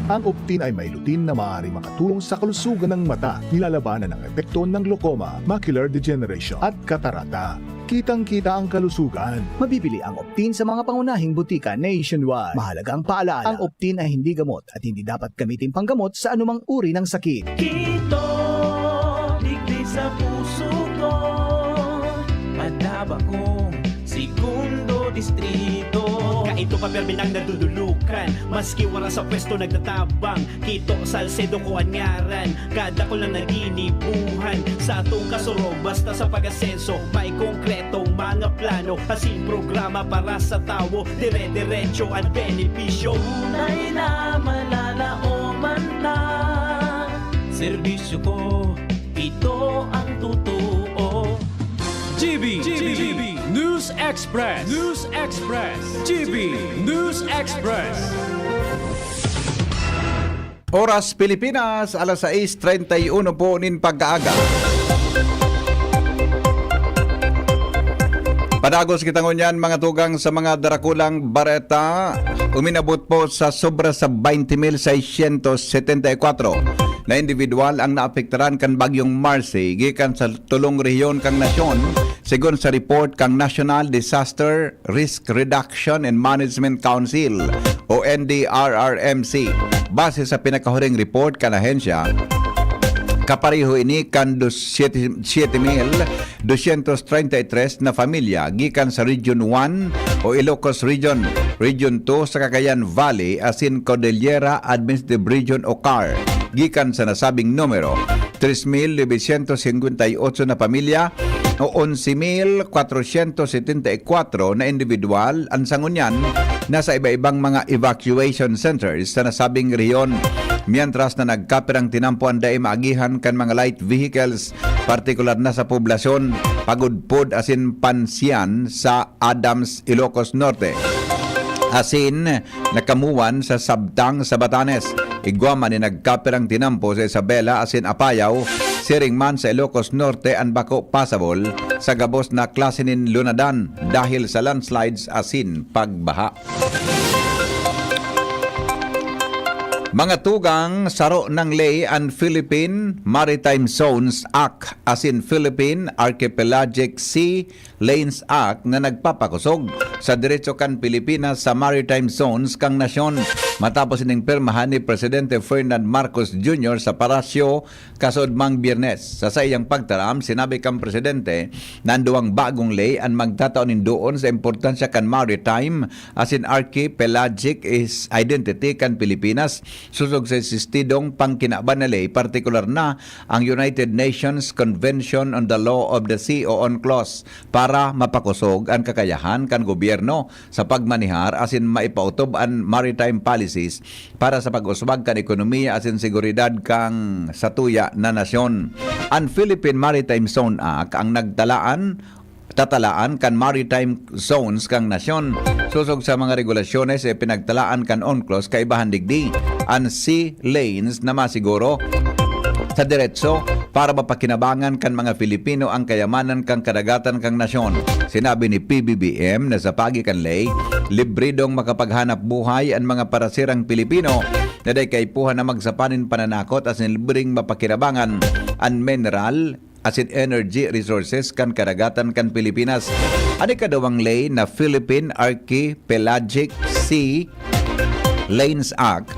Ang Optin ay may lutein na maaaring makatulong sa kalusugan ng mata, nilalabanan ang epekto ng glaucoma, macular degeneration, at katarata. Kitang-kita ang kalusugan. Mabibili ang Optin sa mga pangunahing butika nationwide. Mahalagang paalala, ang Optin ay hindi gamot at hindi dapat gamitin panggamot sa anumang uri ng sakit. Kito, digdi sa puso ko, madaba kong segundo distrito. Kaito pa, permi nang nadudulukan, maski wara sa pwesto nagtatabang. Kito, Salcedo ko an ngaran, kadakul na naginibuhan. Sa atong kasurog, basta sa pag-asenso, may konkretong mga plano, asin programa para sa tawo, dire-diretso an benepisyo. Tunay na malalaoman ta, serbisyo ko, ito ang totoo. G B, G B, News Express, News Express, G B, News Express. Oras Pilipinas, alas sais treinta y uno po nin pagkaaga. Padagos kita ngunyan, mga tugang, sa mga darakulang bareta. Uminabot po sa sobra sa twenty mil seiscientos setenta y cuatro na individual ang naapektaran kan Bagyong Marcy gikan sa tulong rehiyon kan nasyon, segun sa report kan National Disaster Risk Reduction and Management Council o N D R R M C. Base sa pinakahuring report kan ahensya, kapareho ini kan dos-, siyete, siyete mil dosyentos treinta y tres na pamilya gikan sa Region one o Ilocos Region, Region two sa Cagayan Valley asin Cordillera Administrative Region o car. Gikan sa nasabing numero, tres mil novecientos cincuenta y ocho na pamilya o onse mil kwatrosyentos setenta y kwatro na individual an sa ngunyan nasa iba-ibang mga evacuation centers sa nasabing rehiyon, mientras na nagkapirang tinampo an dai maagihan kan mga light vehicles, partikular na sa poblasyon Pagudpod asin Pansian sa Adams, Ilocos Norte, asin Nakamuan sa Sabtang sa Batanes. Igwa man nin nagkapirang tinampo sa Isabela asin Apayao, siring man sa Ilocos Norte an bako pasabol sa gabos na klase nin lunadan dahil sa landslides asin pagbaha. Mga tugang, saro nang ley an Philippine Maritime Zones Act asin Philippine Archipelagic Sea Lanes Act na nagpapakosog sa derecho kan Pilipinas sa maritime zones kan nasyon, matapos ining pirmahan ni Presidente Ferdinand Marcos Junior sa Palasyo kasuodmang Biyernes. Sa saiyang pagtaram, sinabi kan Presidente na an duwang bagong ley an magtatao nin doon sa importansya kan maritime asin archipelagic is identity kan Pilipinas, sosog sa existidong pangkinaban na ley, partikular na ang United Nations Convention on the Law of the Sea o UNCLOS, para mapakosog an kakayahan kan gobyerno sa pagmanehar asin maipaotob an maritime policies para sa pag-uswag kan ekonomiya asin seguridad kan satuya na nasyon. An Philippine Maritime Zone Act ang nagtalaan tatalaan kan maritime zones kan nasyon. Sosog sa mga regulasyones, eh, pinagtalaan kan UNCLOS kaibahan digdi an sea lanes na masiguro sa deretso para mapakinabangan kan mga Filipino ang kayamanan kan kadagatan kan nasyon. Sinabi ni P B B M na sa pagi kan ley, libre dong makapaghanap buhay an mga parasirang Pilipino na dai kaipuhan na magsapa nin pananakot asin libreng mapakinabangan an mineral asin energy resources kan kadagatan kan Pilipinas. An ikaduwang ley na Philippine Archipelagic Sea Lanes Act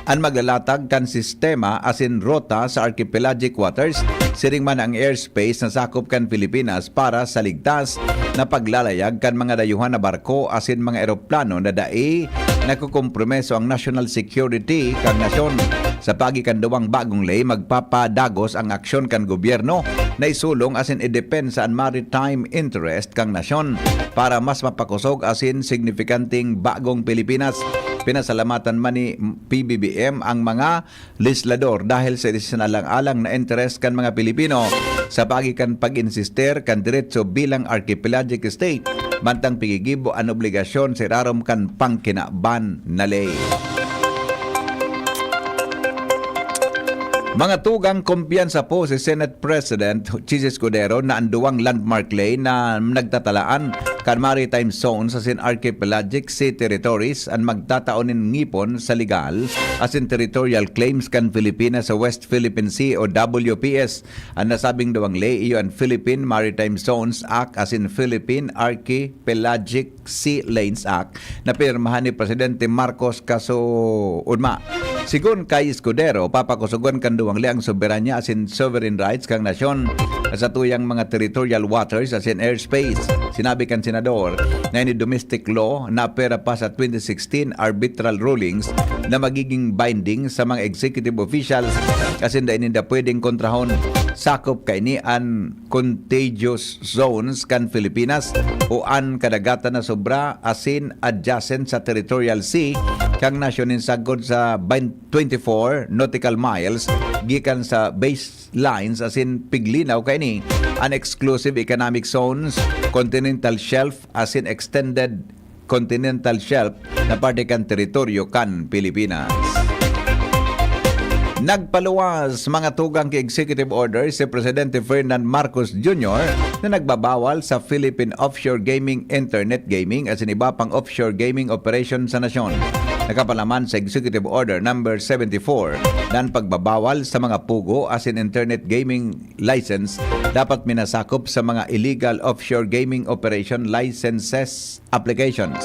an maglalatag kan sistema asin ruta sa archipelagic waters, siring man ang airspace na sakop kan Pilipinas para sa ligtas na paglalayag kan mga dayuhan na barko asin mga eroplano na dai nakokompromiso ang national security kan nasyon. Sa pagi kan duwang bagong ley, magpapadagos ang aksyon kan gobyerno na isulong asin idepensa an maritime interest kan nasyon para mas mapakosog asin signifikanteng bagong Pilipinas. Pinasalamatan man ni P B B M ang mga legislador dahil sa isinaalang-alang na interes kan mga Pilipino sa paagi kan pag-insister kan diretso bilang archipelagic state, mantang pigigibo an obligasyon sa irarom kan pangkinaban na ley. Mga tugang, kumpiyansa po si Senate President Chiz Escudero na an duwang landmark ley na nagtatalaan kan maritime zones asin archipelagic sea territories an magtatao nin ngipon sa legal asin territorial claims kan Pilipinas sa West Philippine Sea o W P S. An nasabing duwang ley iyo an Philippine Maritime Zones Act asin Philippine Archipelagic Sea Lanes Act na pinirmahan ni Presidente Marcos kasuodma. Sigon kay Escudero, papakusogon kan duwang ley ang soberanya asin sovereign rights kan nasyon sa tuyang mga territorial waters asin airspace. Sinabi kan senador na ini domestic law na apwera pa sa twenty sixteen arbitral rulings na magiging binding sa mga executive officials asin dai ninda pwedeng kontrahon. Sakop kaini an contagious zones kan Pilipinas o an kadagatan na sobra asin adjacent sa territorial sea kan nasyon nin sagkod sa twenty-four nautical miles gikan sa baselines asin piglinaw kaini an exclusive economic zones, continental shelf asin extended continental shelf na parte kan teritoryo kan Pilipinas. Nagpaluwas, mga tugang, ki Executive Order si Presidente Ferdinand Marcos Junior na nagbabawal sa Philippine offshore gaming, internet gaming asin iba pang offshore gaming operation sa nasyon. Nakapalaman sa Executive Order number seventy-four na an pagbabawal sa mga pugo asin internet gaming license dapat minasakop sa mga illegal offshore gaming operation licenses applications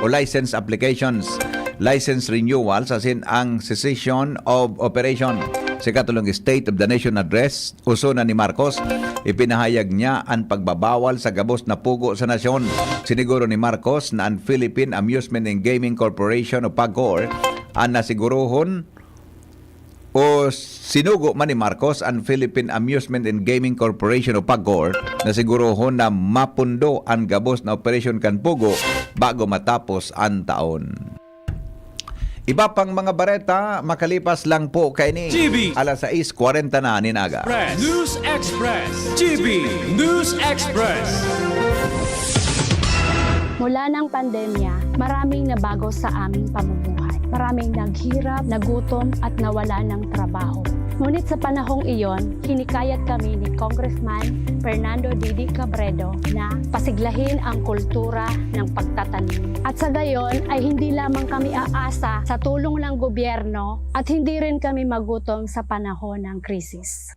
o license applications, license renewals asin ang cessation of operation. Sa ikatulong State of the Nation Address, uso na ni Marcos, ipinahayag niya an pagbabawal sa gabos na pugo sa nasyon. Siniguro ni Marcos na an Philippine Amusement and Gaming Corporation o PAGCOR an nasigurohon o sinugo man ni Marcos an Philippine Amusement and Gaming Corporation o PAGCOR na sigurohon na mapundo an gabos na operasyon kan pugo bago matapos an taon. Iba pang mga bareta makalipas lang po kaini. G B. Alas sais kwarenta na nin aga. Express. News Express. G B News Express. Mula ng pandemya, maraming nabago sa aming pamumuhay. Maraming naghirap, nagutom, at nawala ng trabaho. Ngunit sa panahong iyon, hinikayat kami ni Congressman Fernando Didi Cabredo na pasiglahin ang kultura ng pagtatanim. At sa gayon ay hindi lamang kami aasa sa tulong ng gobyerno at hindi rin kami magutom sa panahon ng krisis.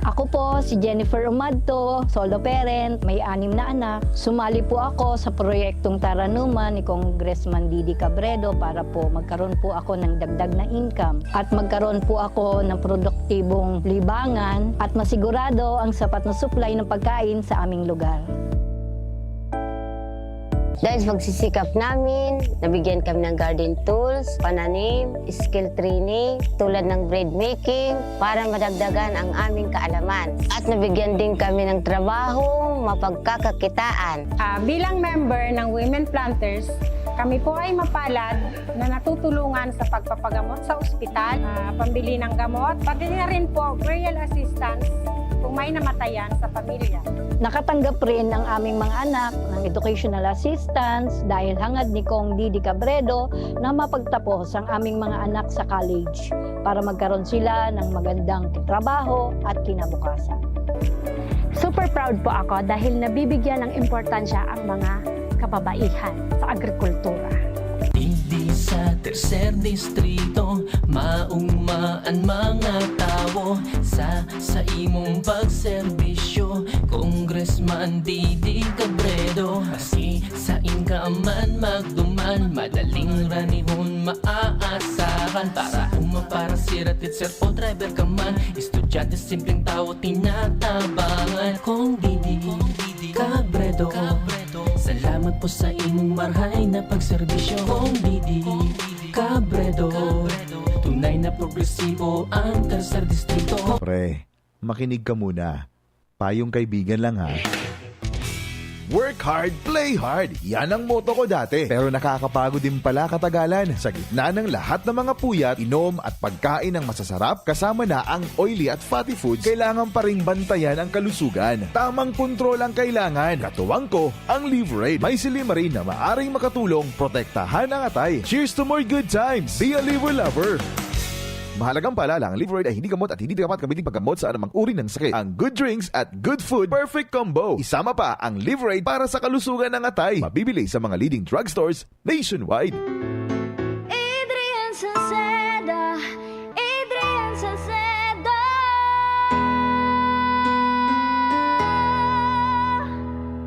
Ako po si Jennifer Umadto, solo parent, may anim na anak. Sumali po ako sa proyektong Taranuman ni Congressman Didi Cabredo para po magkaroon po ako ng dagdag na income at magkaroon po ako ng produktibong libangan at masigurado ang sapat na supply ng pagkain sa aming lugar. Dahil sa pagsisikap namin, nabigyan kami ng garden tools, pananim, skill training, tulad ng bread making, para madagdagan ang aming kaalaman. At nabigyan din kami ng trabaho, mapagkakakitaan. Ah, bilang member ng Women Planters, kami po ay mapalad na natutulungan sa pagpapagamot sa ospital, ah, pambili ng gamot, pati na rin po burial assistance kung may namatayan sa pamilya. Nakatanggap rin ang aming mga anak ng educational assistance dahil hangad ni Cong Didi Cabredo na mapagtapos ang aming mga anak sa college para magkaroon sila ng magandang trabaho at kinabukasan. Super proud po ako dahil nabibigyan ng importansya ang mga kababaihan sa agrikultura. Digdi sa tercer distrito, mauma an mga tawo sa, sa imong pagserbisyo, Congressman Didi Cabredo. Maski sain ka man magduman, madaling ranihon maaasahan. Para uma, para sira, teacher o driver ka man, estudyante, simpleng tawo, tinatabangan. Cong Didi Cabredo, salamat po sa imong marhay na pagserbisyo. Cong Didi Cabredo, tunay na progresibo ang tercer distrito. Pre, makinig ka muna. Payong kaibigan lang, ha. Work hard, play hard. Yan ang motto ko dati. Pero nakakapagod din pala katagalan. Sa gitna ng lahat ng mga puyat, inom at pagkain ng masasarap, kasama na ang oily at fatty foods, kailangan pa ring bantayan ang kalusugan. Tamang kontrol ang kailangan. Katuwang ko, ang Liverade. May silymarin na maaring makatulong protektahan ang atay. Cheers to more good times! Be a Liver Lover! Mahalagang paalala, ang Liverade ay hindi gamot at hindi dapat gamitin paggamot sa anumang uri ng sakit. Ang good drinks at good food, perfect combo. Isama pa ang Liverade para sa kalusugan ng atay. Mabibili sa mga leading drugstores nationwide. Adrian Salceda, Adrian Salceda.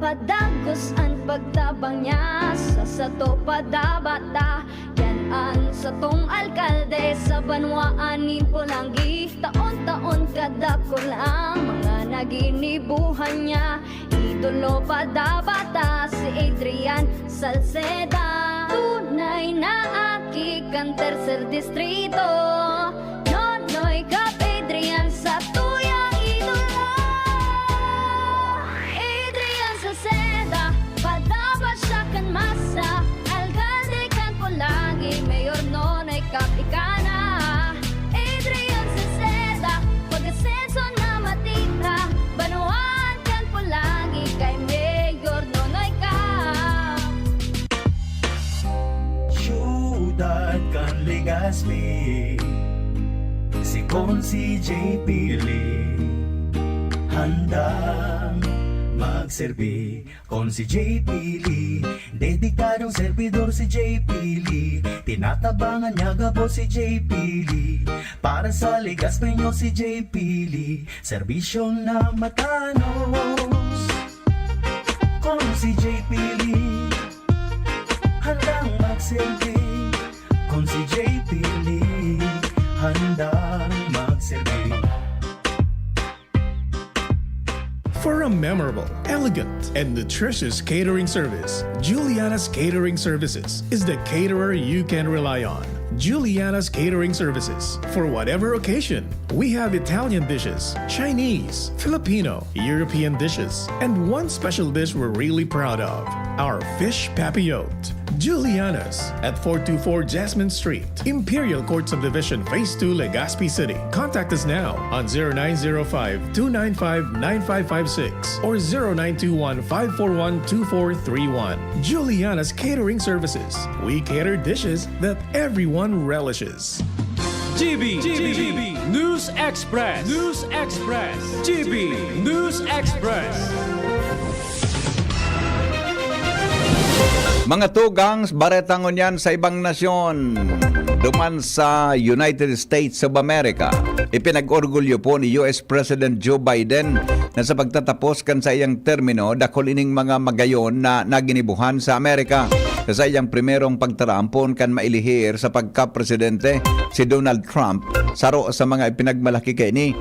Padagos an pagtabang niya sa sato padabata. Yan an satong alkalde sa banwaan nin Polangui. Taon-taon kadakul ang mga naginibuhan niya. Idolo padabata si Adrian Salceda. Tunay na aki kan tercer distrito. Nonoy Cap Adrian sa tuyang idolo. Adrian Salceda, padaba siya kan masa. Alkalde kan Polangui, Mayor Nonoy Cap ika na. Adrian Salceda, pag-asenso na matira. Banwaan kan Polangui kay Mayor Nonoy Cap. Siyudad kan Legazpi, si Consi J P Lee, handang magserbi. Consi J P Lee, dedikadong servidor si J P Lee. Tinatabangan niya gabos si J P Lee. Para sa Legazpeño si J P Lee, serbisyong na matanos. Consi J P Lee, handang magserbi. Consi J P Lee, handang magserbi. For a memorable, elegant, and nutritious catering service, Juliana's Catering Services is the caterer you can rely on. Juliana's Catering Services. For whatever occasion, we have Italian dishes, Chinese, Filipino, European dishes, and one special dish we're really proud of, our fish papillote. Juliana's at four two four Jasmine Street, Imperial Court Subdivision, Phase two, Legazpi City. Contact us now on zero nine zero five, two nine five, nine five five six or zero nine two one, five four one, two four three one. Juliana's Catering Services. We cater dishes that everyone relishes. G B, G B, News Express, News Express, G B News Express. Mga tugang, bareta ngunyan sa ibang nasyon. Duman sa United States of America, ipinag-orgulyo po ni U S President Joe Biden na sa pagtatapos kan saiyang termino, dakul ining mga magayon na naginibuhan sa Amerika. Sa saiyang primerong pagtarampon kan mailihir sa pagkapresidente, si Donald Trump, saro sa mga ipinagmalaki kaini.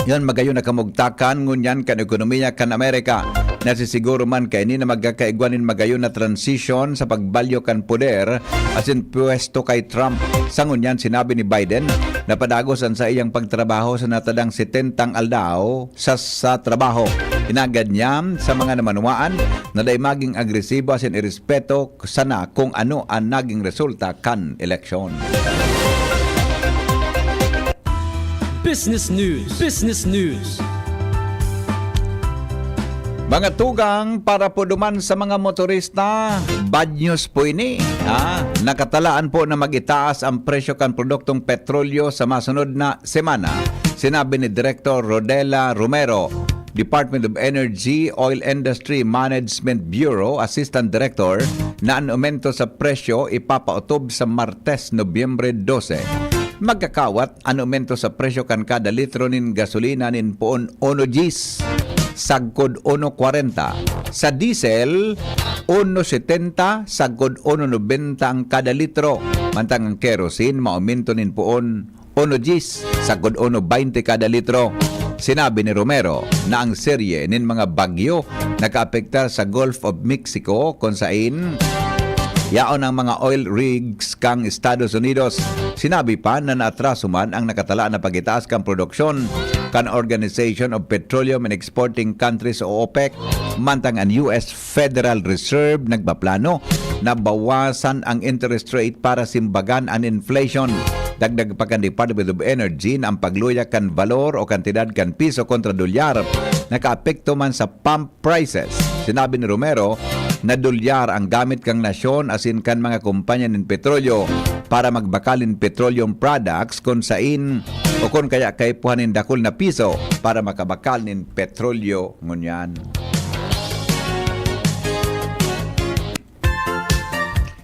Yan, magayon na kamugtakan ngunyan kan ekonomiya kan Amerika. Nasisiguro man kaini na magkakaigwa nin magayon na transisyon sa pagbalyo kan poder asin pwesto kay Trump. Sa ngunyan, sinabi ni Biden na padagos an saiyang pagtrabaho sa natadang setentang aldaw sa, sa trabaho. Inagad niya sa mga namanwaan na dai maging agresibo asin irespeto sana kung ano an naging resulta kan eleksyon. Business News. Business News. Mga tugang, para po duman sa mga motorista, bad news po ini. Ah, nakatalaan po na mag-itaas ang presyo kan produktong petrolyo sa masunod na semana. Sinabi ni Director Rodela Romero, Department of Energy, Oil Industry Management Bureau Assistant Director, na an aumento sa presyo ipapaotob sa Martes, Nobyembre dose. Magkakawat an aumento sa presyo kan kada litro nin gasolina nin poon uno diyes sagkod uno kwarenta, sa diesel, uno setenta sagkod uno nobenta an kada litro, mantang an kerosene maaumento nin poon uno diyes sagkod uno baynte kada litro. Sinabi ni Romero na ang serye nin mga bagyo nakaapektar sa Gulf of Mexico, kun sain yaon ang mga oil rigs kan Estados Unidos. Sinabi pa na naatraso man ang nakatalaan na pag-itaas kan produksyon kan Organization of Petroleum and Exporting Countries o OPEC, mantang an U S Federal Reserve nagpaplano na bawasan ang interest rate para simbagan an inflation. Dagdag pa kan Department of Energy na ang pagluya kan balor o kantidad kan piso kontra dolyar nakaapekto man sa pump prices. Sinabi ni Romero na dolyar ang gamit kan nasyon asin kan mga kompanya nin petrolyo para magbakal nin petroleum products kun sain o kun kaya kaipuhan nin dakul na piso para makabakal nin petrolyo ngunyan.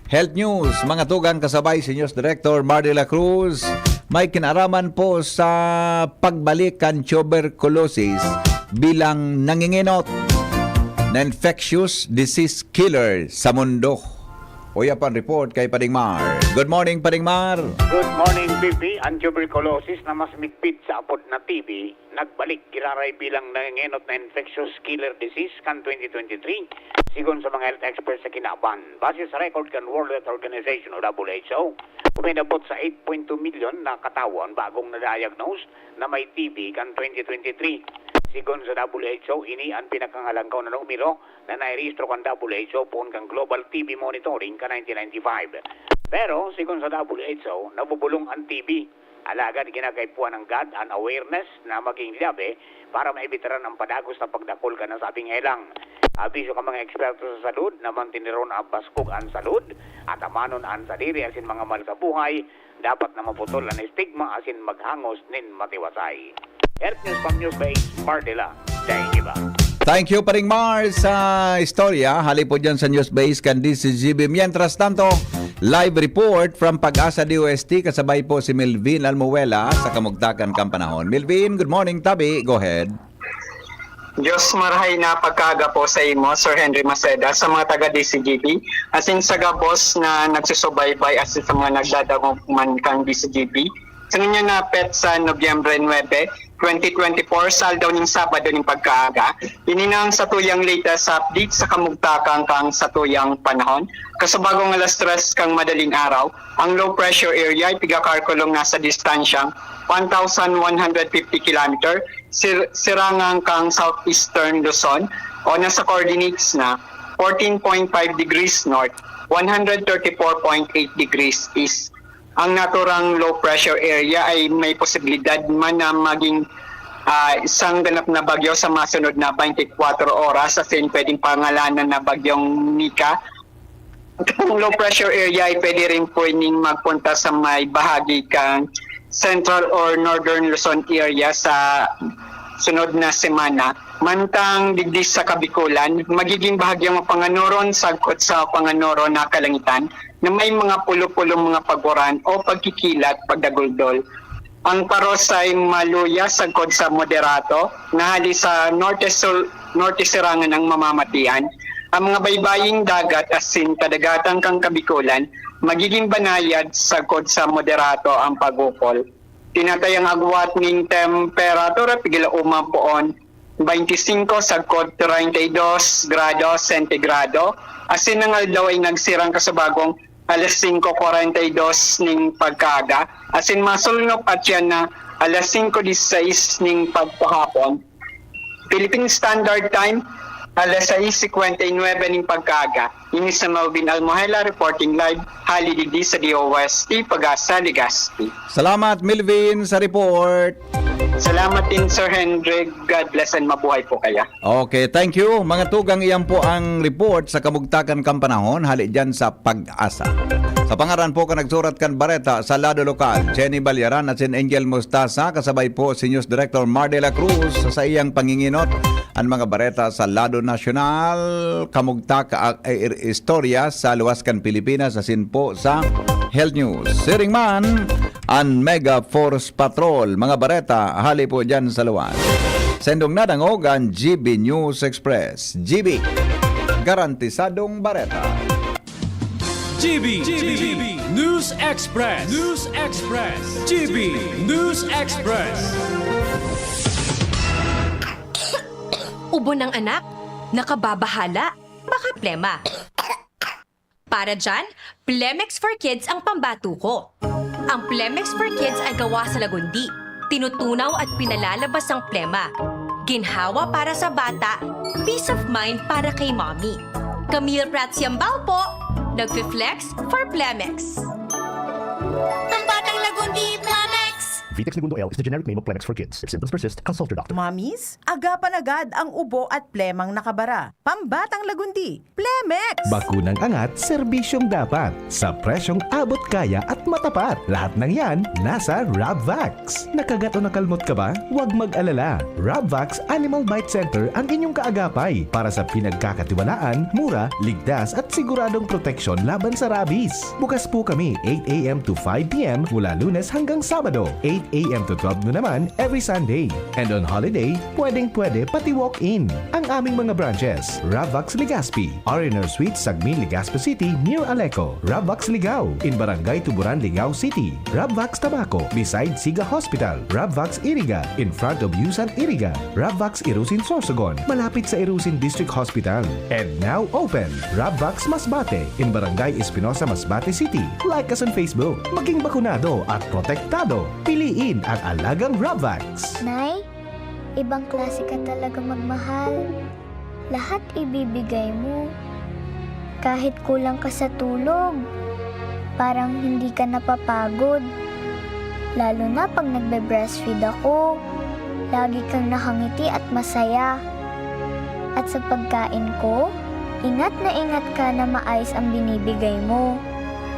Health News, mga tugang, kasabay si News Director Mar de la Cruz. May kinaraman po sa pagbalik kan tuberculosis bilang nanginginot na infectious disease killer sa mundo. Uya pa an report kay Pading Mar. Good morning, Pading Mar. Good morning, P P. Ang tuberculosis na mas migpit sa apod na T B, nagbalik giraray bilang nangengenot na infectious killer disease kan twenty twenty-three, sigon sa mga health experts sa kinaban. Base sa record kan World Health Organization o W H O, uminabot sa eight point two milyon na katawo ang bagong na-diagnose na may T B kan twenty twenty-three. Sigon sa W H O, ini ang pinakangalangkaw na numero na nairehistro kan W H O poon kan Global T B Monitoring kan nineteen ninety-five. Pero, sigon sa W H O, nabubulong ang T B. Alagad ginagaipuhan nanggad an awareness na maging liyabe para maibitaran ang padagos na pagdakul kan nasabing helang. Abiso kan mga eksperto sa salud na mantiniron an baskog an salud, atamanon an sadiri asin mga mahal sa buhay, dapat na maputol an estigma asin maghangos nin matiwasay. Health News from News Base, Mardela, Daingiba. Thank you, Paring Mar, sa istorya. Hali po dyan sa news base kan D C G B. Mientras tanto, live report from Pag-asa D O S T, kasabay po si Melvin Almuela sa kamugtakan kan panahon. Melvin, good morning, tabi. Go ahead. Diyos marahay na pagkaaga po sa imo, Sir Henry Maceda, sa mga taga D C G B, asin sa gabos na nagsusubaybay, asin sa mga nagdadangog man kan D C G B. Sa ngunyan na petsa, Nobyembre nuebe, twenty twenty-four, sa aldaw ning Sabado ning pagkaaga, ini na ang satuyang latest update sa kamugtakan kan satuyang panahon. Kasubagong alas tres kan madaling araw, ang low pressure area ay pigakalkulong nasa distansyang one thousand one hundred fifty kilometer, sir- sirangan kan southeastern Luzon o nasa coordinates na fourteen point five degrees north, one hundred thirty-four point eight degrees east. Ang naturang low pressure area ay may posibilidad man na maging ah, isang ganap na bagyo sa masunod na twenty-four oras, asin pwedeng pangalanan na Bagyong Nika. Ang low pressure area ay pwede rin po ining magpunta sa may bahagi kang Central or Northern Luzon area sa sunod na semana. Mantang digdi sa Kabikulan, magiging bahagyang mapanganoron sagkod sa mapanganoron na kalangitan na may mga pulo-pulong mga paguran o pagkikilat, pagdaguldol. Ang paros ay maluya sagkod sa moderato na hali sa norte sul norte sirangan ang mamamatian. Ang mga baybaying dagat asin kadagatan kan Kabikulan magiging banayad sagkod sa moderato ang pag-ukol. Tinatayang agwat ning temperatura pigila uma poon twenty-five sagkod treinta y dos grado sentigrado, asin ang aldaw ay nagsirang kasubagong alas singko kwarenta y dos ning pagkaaga, asin masulnop at yan na alas singko disisais ning pagpahapon. Philippine Standard Time, alas sais singkwenta y nuebe ning pagkaaga. Ini si Melvin Almohela reporting live, hali digdi sa D O S T, Pagasa, Legazpi. Salamat, Melvin, sa report. Salamat din, Sir Hendrik. God bless and mabuhay po kayo. Okay, thank you. Mga tugang, iyan po ang report sa kamugtakan kan panahon, hali dyan sa Pag-asa. Sa pangaran po kan nagsurat kan bareta sa lado lokal, Jenny Balyaran at sin Angel Mostaza, kasabay po si News Director Mar de la Cruz sa iyang panginginot. Ang mga bareta sa lado nasyonal, kamugtak, ah, eh, istorya sa luwas kan Pilipinas, asin po sa Health News. Siring man, ang Mega Force Patrol, mga bareta, hali po dyan sa luwas. Sendong nadangog ang G B News Express. G B, garantisadong bareta. G B, G B, News Express, News Express, G B, News Express. Ubo ng anak? Nakababahala? Baka plema. Para dyan, Plemex for Kids ang pambato ko. Ang Plemex for Kids ay gawa sa lagundi. Tinutunaw at pinalalabas ang plema. Ginhawa para sa bata, peace of mind para kay mommy. Camille Prats Yambao po, nagfi-flex for Plemex. Ang batang Lagundi, Plemex! Vitex Negundo L is the generic name of Plemex for kids. If symptoms persist, consult your doctor. Mommies, agapan agad ang ubo at plemang nakabara. Pambatang Lagundi, Plemex! Bakunang angat, serbisyong dapat. Sa presyong abot kaya at matapat. Lahat ng yan, nasa Rabvax. Nakagat o nakalmot ka ba? Huwag mag-alala. Rabvax Animal Bite Center ang inyong kaagapay para sa pinagkakatiwalaan, mura, ligtas at siguradong proteksyon laban sa rabies. Bukas po kami eight a m to five p m mula Lunes hanggang Sabado, eight a m to twelve noon naman every Sunday. And on holiday, pwedeng-pwede pati walk-in. Ang aming mga branches, Rabvax Legazpi, R and R Suite, Sagmin, Legazpi City, near Aleco, Rabvax Ligao, in Barangay Tuburan, Ligao City, Rabvax Tabaco, beside Siga Hospital, Rabvax Iriga, in front of Yusan Iriga, Rabvax Irusin Sorsogon, malapit sa Irusin District Hospital. And now open, Rabvax Masbate, in Barangay Espinosa, Masbate City. Like us on Facebook. Maging bakunado at protektado. Piliin ang alagang Rabvax. Nay, ibang klase ka talaga magmahal. Lahat ibibigay mo. Kahit kulang ka sa tulog, parang hindi ka napapagod. Lalo na pag nagbe-breastfeed ako, lagi kang nakangiti at masaya. At sa pagkain ko, ingat na ingat ka na maayos ang binibigay mo.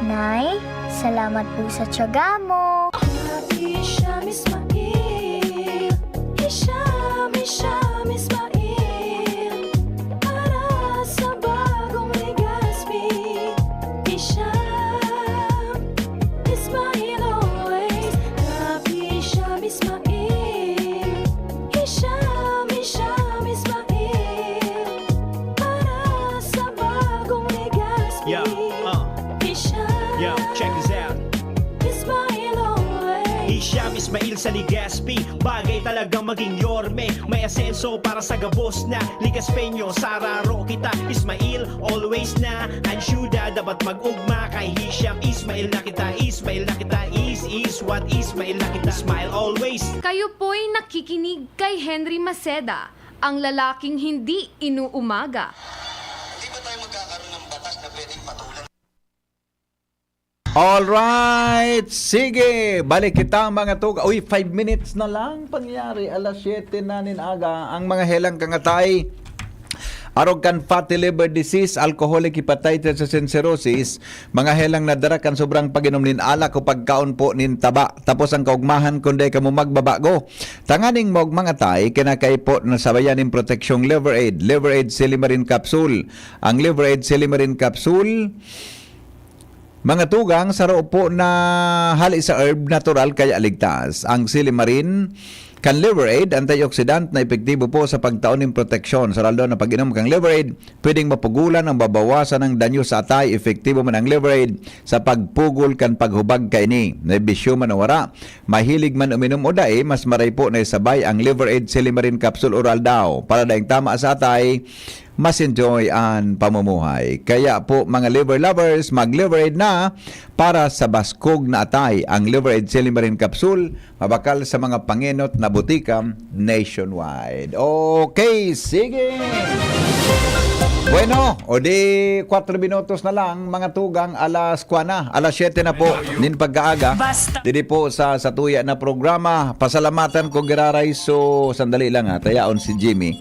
Nay, salamat po sa tiyaga mo. Happy Hisham Ismail. Hisham, Hisham Ismail. Para sa bagong Legazpi. Hisham Ismail always. Happy Hisham Ismail. Hisham, Hisham Ismail. Para sa bagong Legazpi. Yeah, uh. Hisham. Yo, check this out. Ismail always. Hisham Ismail sa Legazpi. Bagay talagang maging yorme. May asenso para sa gabos na Legazpeño. Sararo kita, Ismail always na. Ayuda, dapat mag-ugma kay Hisham. Ismail na kita, Ismail na kita. Is, is what, Ismail na kita. Smile always. Kayo po'y nakikinig kay Henry Maceda, ang lalaking hindi inuumaga. Hindi ba tayo magkakaroon ng batas na pwedeng patulan? Alright, sige, balik kita, mga tugang. Uy, five minutes na lang pangyari, alas siyete na nin aga. Ang mga helang kangatay, arog kan fatty liver disease, alcoholic hepatitis, at cirrhosis, mga helang nadara kan sobrang pag-inom nin alak o pagkaon po nin taba. Tapos ang kaugmahan, kun dai kamo magbabago. Tanganing maogmang atay, kinakaipo na sabayan nin proteksyong Liver Aid, Liver Aid Silimarin Capsule. Ang Liver Aid Silimarin Capsule, mga tugang, saro po na hali sa herb, natural kaya ligtas. Ang silimarin kan Liver Aid, antioxidant na epektibo po sa pagtao nin proteksyon. Sa aldaw na pag-inom kan Liver Aid, pwedeng mapugulan ang babawasan ng danyo sa atay. Epektibo man ang Liver Aid sa pagpugol kan paghubag kaini. May bisyo man o wara, mahilig man uminom o dai, mas maray po na isabay ang Liver Aid Silimarin Capsule Oral Daw. Para daing tama sa atay, mas enjoy an pamumuhay. Kaya po, mga liver lovers, mag-Liver Aid na para sa baskog na atay. Ang Liver Aid Silimarin Capsule, mabakal sa mga pangenot na butika nationwide. Okay, sige! Bueno, o di, kwatro minutos na lang, mga tugang, alas kwa na, alas siyete na po, nin pagkaaga. Basta. Didi po sa, sa tuya na programa, pasalamatan ko giraray, so, sandali lang ha, tayaon si Jimmy.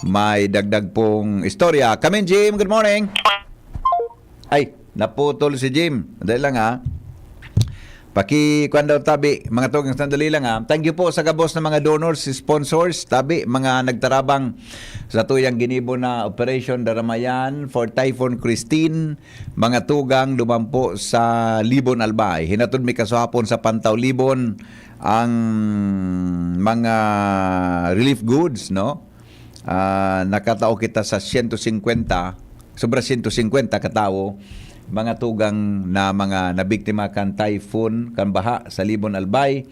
May dagdag pong istorya. Kamin, Jim, good morning. Ay, naputol si Jim. Dali lang, ha. Paki-, kwan daw, tabi, mga tugang, sandali lang, ha. Thank you po sa gabos na mga donors, sponsors, tabi, mga nagtarabang sa tuyang ginibo na Operation Daramayan for Typhoon Christine, mga tugang, duman po sa Libon, Albay. Hinatod mi kasuhapon sa Pantaw Libon ang mga relief goods, no? Ah, nakatao kita sa siyento singkwenta, sobra siyento singkwenta katawo, mga tugang na mga nabiktima kan typhoon, kan baha sa Libon, Albay.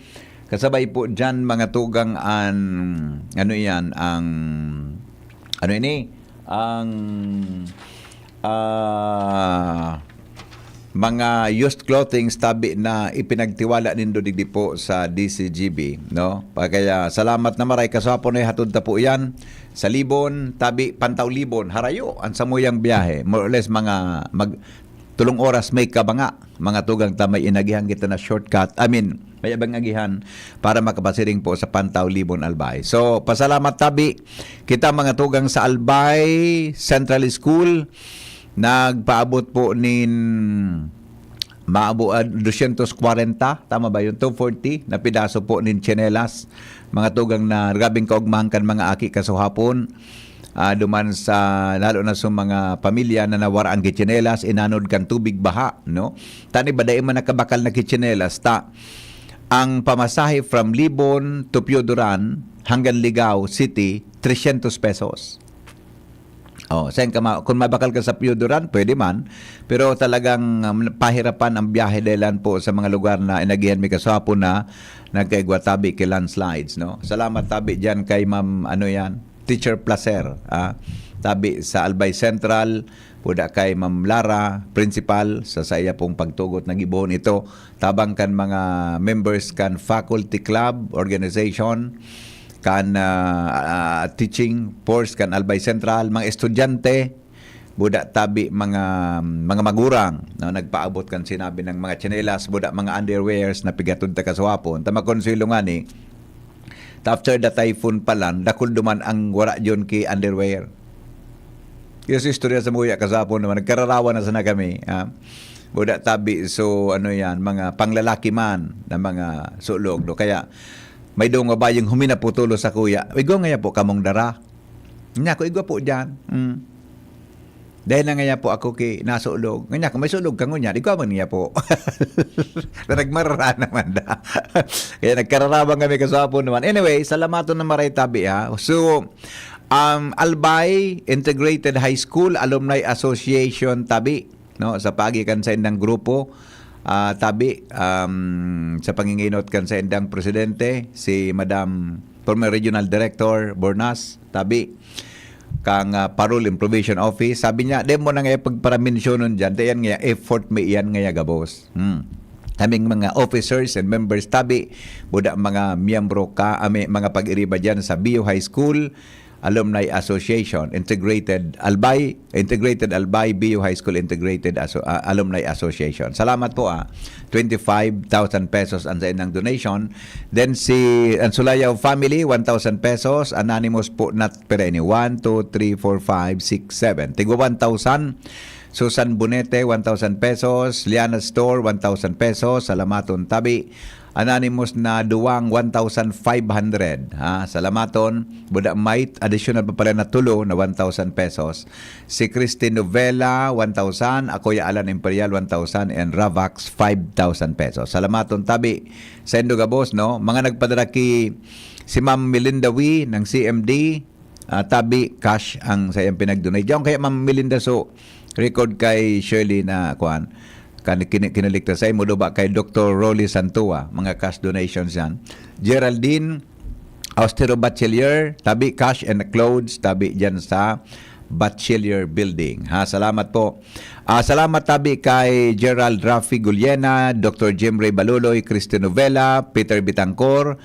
Kasabay po diyan, mga tugang, an, ano iyan, ang, ano ini? Ang, ah, mga used clothings tabi na ipinagtiwala nindo digdi po sa D C G B, no? Pa-, kaya salamat na maray. Kasapon ay hatod ta po yan sa Libon, tabi, Pantaw Libon, harayo ang samuyang biyahe. More or less, mga mag-, tulong oras may kabanga. Mga tugang ta, may inagihan kita na shortcut. I mean, may abang agihan para makapasiring po sa Pantaw Libon, Albay. So, pasalamat tabi kita mga tugang sa Albay Central School. Nagpaabot po nin maabo, ah, dosyentos kwarenta, tama ba yun? Two forty na pidaso po nin tsinelas. Mga tugang na grabing kaugmahan kan mga aki kasuhapon. Ah, duman sa, lalo na sa mga pamilya na nawaraan ki tsinelas, inanod kan tubig baha, no? Tani ba, dai man nakabakal na ki tsinelas, ta ang pamasahe from Libon to Pioduran hanggang Ligao City, trescientos pesos. Oh, saan ka ma-, kung mabakal ka sa Pioduran, pwede man. Pero talagang, um, pahirapan ang biyahe dahilan po sa mga lugar na inagihan mi kasuhapon na nagkaigwa tabi kay landslides, no? Salamat tabi diyan kay Ma'am, ano yan, Teacher Placer, ah, tabi sa Albay Central, puda kay Ma'am Lara, principal, sa saiya pong pagtugot na gibohon ito, tabang kan mga members kan faculty club, organization, kan, ah, ah, teaching force kan Albay Central, mga estudyante, buda tabi mga, mga magurang, no, nagpaabot kan sinabi ng mga tsinelas, buda mga underwears na pigatod ta kasuhapon. Ta makonselo ngani, ta after the typhoon pa lang, dakul duman ang wara diyon ki underwear. Yung sa istorya sa muya kasapon naman, nagkararawa na sana kami, ha? Buda tabi, so ano yan, mga panglalaki man na mga sulog, no? Kaya may dong babayeng huminaputulo sa kuya, "Igwa ngaya po kamong dara." Niya ko, "Igwa po dyan." Mm. Dahil na ngaya po ako ki nasulog. Ngaya ko, "May sulog ka ngunyan, igwa man niya po." Na nagmarara naman da. Kaya nagkararawan kami kasapon naman. Anyway, salamaton na maray tabi, ha. So, um, Albay Integrated High School Alumni Association tabi, no, sa paagi kan saindang grupo, ah, tabi, um, sa panginginot kan saindang presidente, si Madam former Regional Director Bornas tabi, kang, ah, Parol Improvisation Office. Sabi niya, "Di mo na nga pagparamensionon dyan, di yan nga effort, may iyan nga gabos." Hmm. Kaming mga officers and members tabi, buda mga miyembro ka, ami, mga pag-iriba dyan sa Bio High School Alumni Association, Integrated Albay, Integrated Albay, Bio High School Integrated Asso-, ah, Alumni Association. Salamat po, ah. Twenty-five thousand pesos ang sa inang donation. Then si, ang Sulayaw family, one thousand pesos. Anonymous po, nat pera ini. One, two, three, four, five, six, seven. Tigwa one thousand. Susan Bonete, one thousand pesos. Liana Store, one thousand pesos. Salamaton tabi. Anonymous na duwang, one thousand five hundred. Ha, salamaton. Buda may additional pa pala na tulo na one thousand pesos. Si Christine Novela, one thousand. Akuya Alan Imperial, one thousand. And Ravax, five thousand pesos. Salamaton tabi. Saindo gabos, no? Mga nagpadara ki si Ma'am Melinda Wee ng C M D, ah, tabi, cash ang saiyang pinag-donate. Diyan kaya Ma'am Melinda, so, record kay Shirley na, kuan, kan-, kini-, kinilikta sa imo, duba kay Doktor Rolly Santua, mga cash donations yan. Geraldine Austero Bachelier, tabi, cash and clothes, tabi dyan sa Bachelier Building. Ha, salamat po. Ah, salamat tabi kay Gerald Rafi Gullena, Doktor Jim Ray Baluloy, Christine Novela, Peter Bitangcor,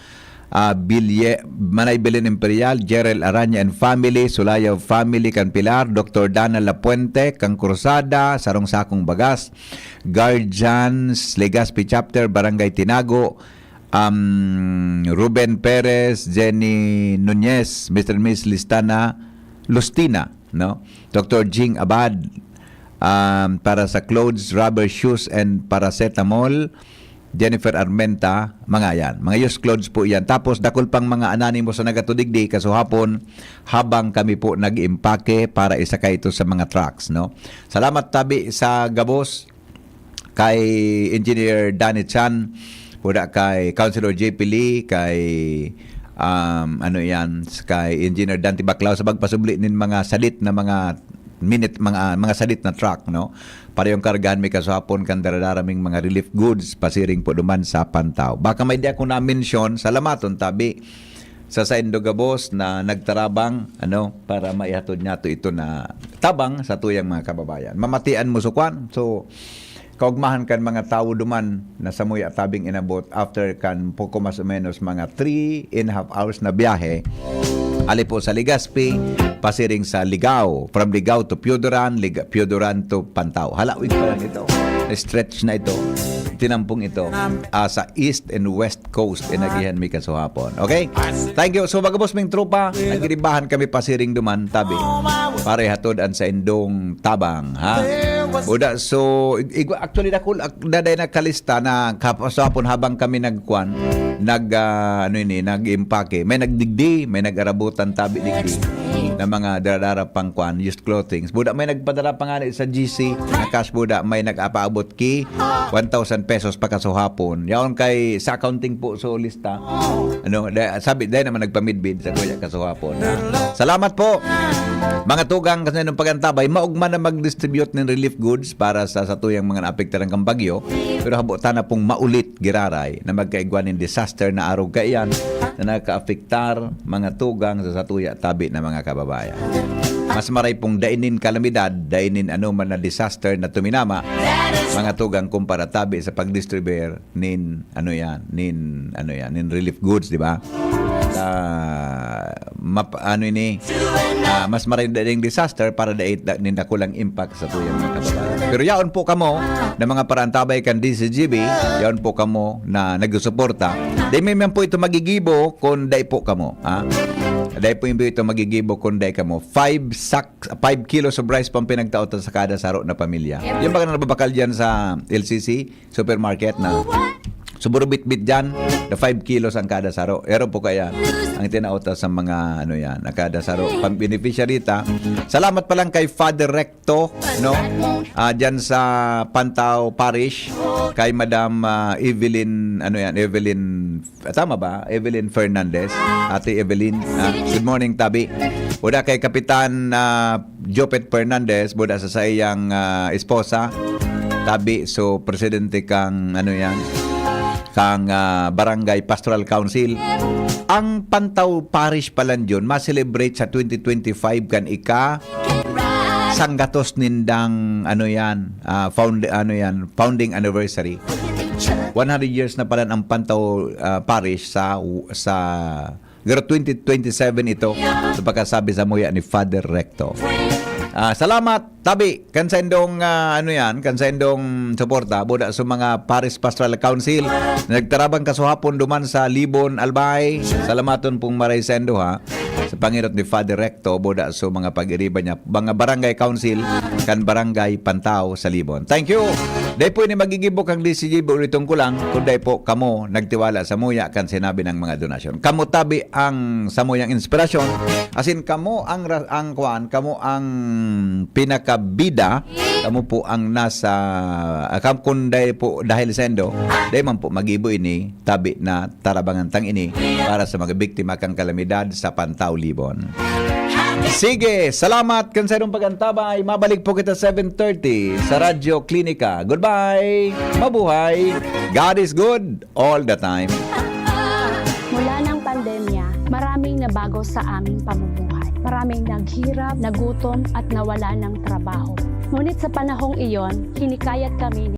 ah, Bilye-, Manay Belen Imperial, Jerel Araña and family, Sulayaw family kan Pilar, Doktor Dana Lapuente, kang Cruzada, Sarong Sakong Bagas, Guardians, Legazpi Chapter, Barangay Tinago, um, Ruben Perez, Jenny Nunez, Mister and Miss Listana, Lustina, no? Doktor Jing Abad, um, para sa clothes, rubber shoes, and paracetamol. Jennifer Armenta, mga yan. Mga used clothes po yan. Tapos, dakul pang mga anonymous na nagatudigdi, kasuhapon, habang kami po nag-impake para isakay ito sa mga trucks, no? Salamat tabi sa gabos kay Engineer Danny Chan, wala kay Councilor J P Lee, kay, um, ano yan, kay Engineer Dante Baclao sa pagpasubli nin mga sadit na mga minute, mga, mga sadit na truck, no? Parehong kargahan mi kasuhapon kan daradaraming mga relief goods, pasiring po duman sa Pantaw. Baka may di ako na-mention, salamaton tabi sa saindo gabos na nagtarabang, ano, para maihatod niyato ito na tabang sa tuyang mga kababayan. Mamatian mo sukwan. So, kaugmahan kan mga tawo duman na samuya tabing inabot after kan poko mas o menos mga three and a half hours na biyahe. Ali po sa Legazpi, pasiring sa Ligao. From Ligao to Pioduran, Liga-, Pioduran to Pantao. Halawig pa lang ito. Stretch na ito. Tinampong ito. Ah, sa East and West Coast, inagihan mi kasuhapon. Okay? Thank you. So, mga boss, ming tropa, nagiribahan kami pasiring duman, tabi. Para ihatod an saindong tabang, ha? Uda, so, ig-, ig-, actually, dakul, ak-, daday na kalista na kasuhapon habang kami nagkuan, nag, ah, ano ini, nag-impake. May nagdigdi, may nag-arabutan tabi digdi na mga daradara pang kuan, used clothings. Buda may nagpadara pa nga sa G C, na cash buda, may nag-apaabot ki one thousand pesos pa kasuhapon. Yaon kay sa accounting po, so lista. Ano, da-, sabi, dahil naman nagpamidbid sa kuya kasuhapon. Salamat po. Mga tugang, kasi nung pagantabay, maugma na mag-distribute ng relief goods para sa, sa tuyang mga naapektaran kang bagyo. Pero habutan na pong maulit, giraray, na magkaigwa nin disaster na arog kaiyan na nakaapektar mga tugang sa satuya tabi na mga kababayan. Mas maray pong dainin kalamidad, dainin ano man na disaster na tuminama, mga tugang kumpara tabi sa pag-distribuer nin, ano yan, nin, ano yan, nin relief goods, di ba? Ah, map-, ano ini, ah, mas maray daing disaster para dai da-, nin dakulang impact sa tuyang mga kababayan. Pero yaon po kamo na mga parantabay kan D C G B, yaon po kamo na nagsusuporta. Di may man po ito magigibo kung dai po kamo, ha? Dai po ito magigibo kung dai kamo. Five sack, five kilos of rice po ang pinagtaot sa kada saro na pamilya. Yung mga nababakal dyan sa L C C, supermarket na. Suburo bitbit dyan, the five kilos ang kada saro. Ero po kaya ang tinaot sa mga, ano yan, na kada saro. Pang beneficiary ta. Salamat pa lang kay Father Recto, no? Ah, dyan sa Pantao Parish, kay Madam, ah, Evelyn, ano yan, Evelyn, ah, tama ba? Evelyn Fernandez. Ate Evelyn, ah, good morning, tabi. Uda kay Kapitan, ah, Jopet Fernandez, buda sa saiyang, ah, esposa, tabi, so, presidente kang, ano yan, kang, ah, Barangay Pastoral Council. Ang Pantao Parish pala, John, ma-celebrate sa twenty twenty-five kan ika sanggatos nindang, ano yan, ah, found-, ano yan, founding anniversary. One hundred years na pala ang Pantao, ah, Parish sa, sa Pero twenty twenty-seven ito, sa pagkasabi sa muya ni Father Recto. Ah, salamat, tabi, kan sa indong, ah, ano yan, kan sa indong suporta, buda sa mga Parish Pastoral Council, na nagtarabang kasuhapon duman sa Libon, Albay. Salamaton pong maray sa indo, ha, sa pangirot ni Father Recto, buda sa mga pag-iriba niya, mga barangay council, kan barangay Pantao sa Libon. Thank you! Dai po ini magigibo kang D C G B, uliton ko lang, kun dai po kamo nagtiwala sa muya kan sinabi ng mga donasyon. Kamo tabi ang samuyang inspirasyon, asin kamo ang ra-, ang kuan, kamo ang pinakabida, kamo po ang nasa, ah, kam-, kun dai po dahil sa indo, dai man po magibo ini, tabi na tarabangan tang ini para sa mga biktima kang kalamidad sa Pantao, Libon. Sige, salamat kan sa inyong pag-antabay. Mabalik po kita seven thirty sa Radyo Klinika. Goodbye! Mabuhay! God is good all the time. Mula ng pandemya, maraming nabago sa aming pamumuhay. Maraming naghirap, nagutom at nawala ng trabaho. Ngunit sa panahong iyon, hinikayat kami ni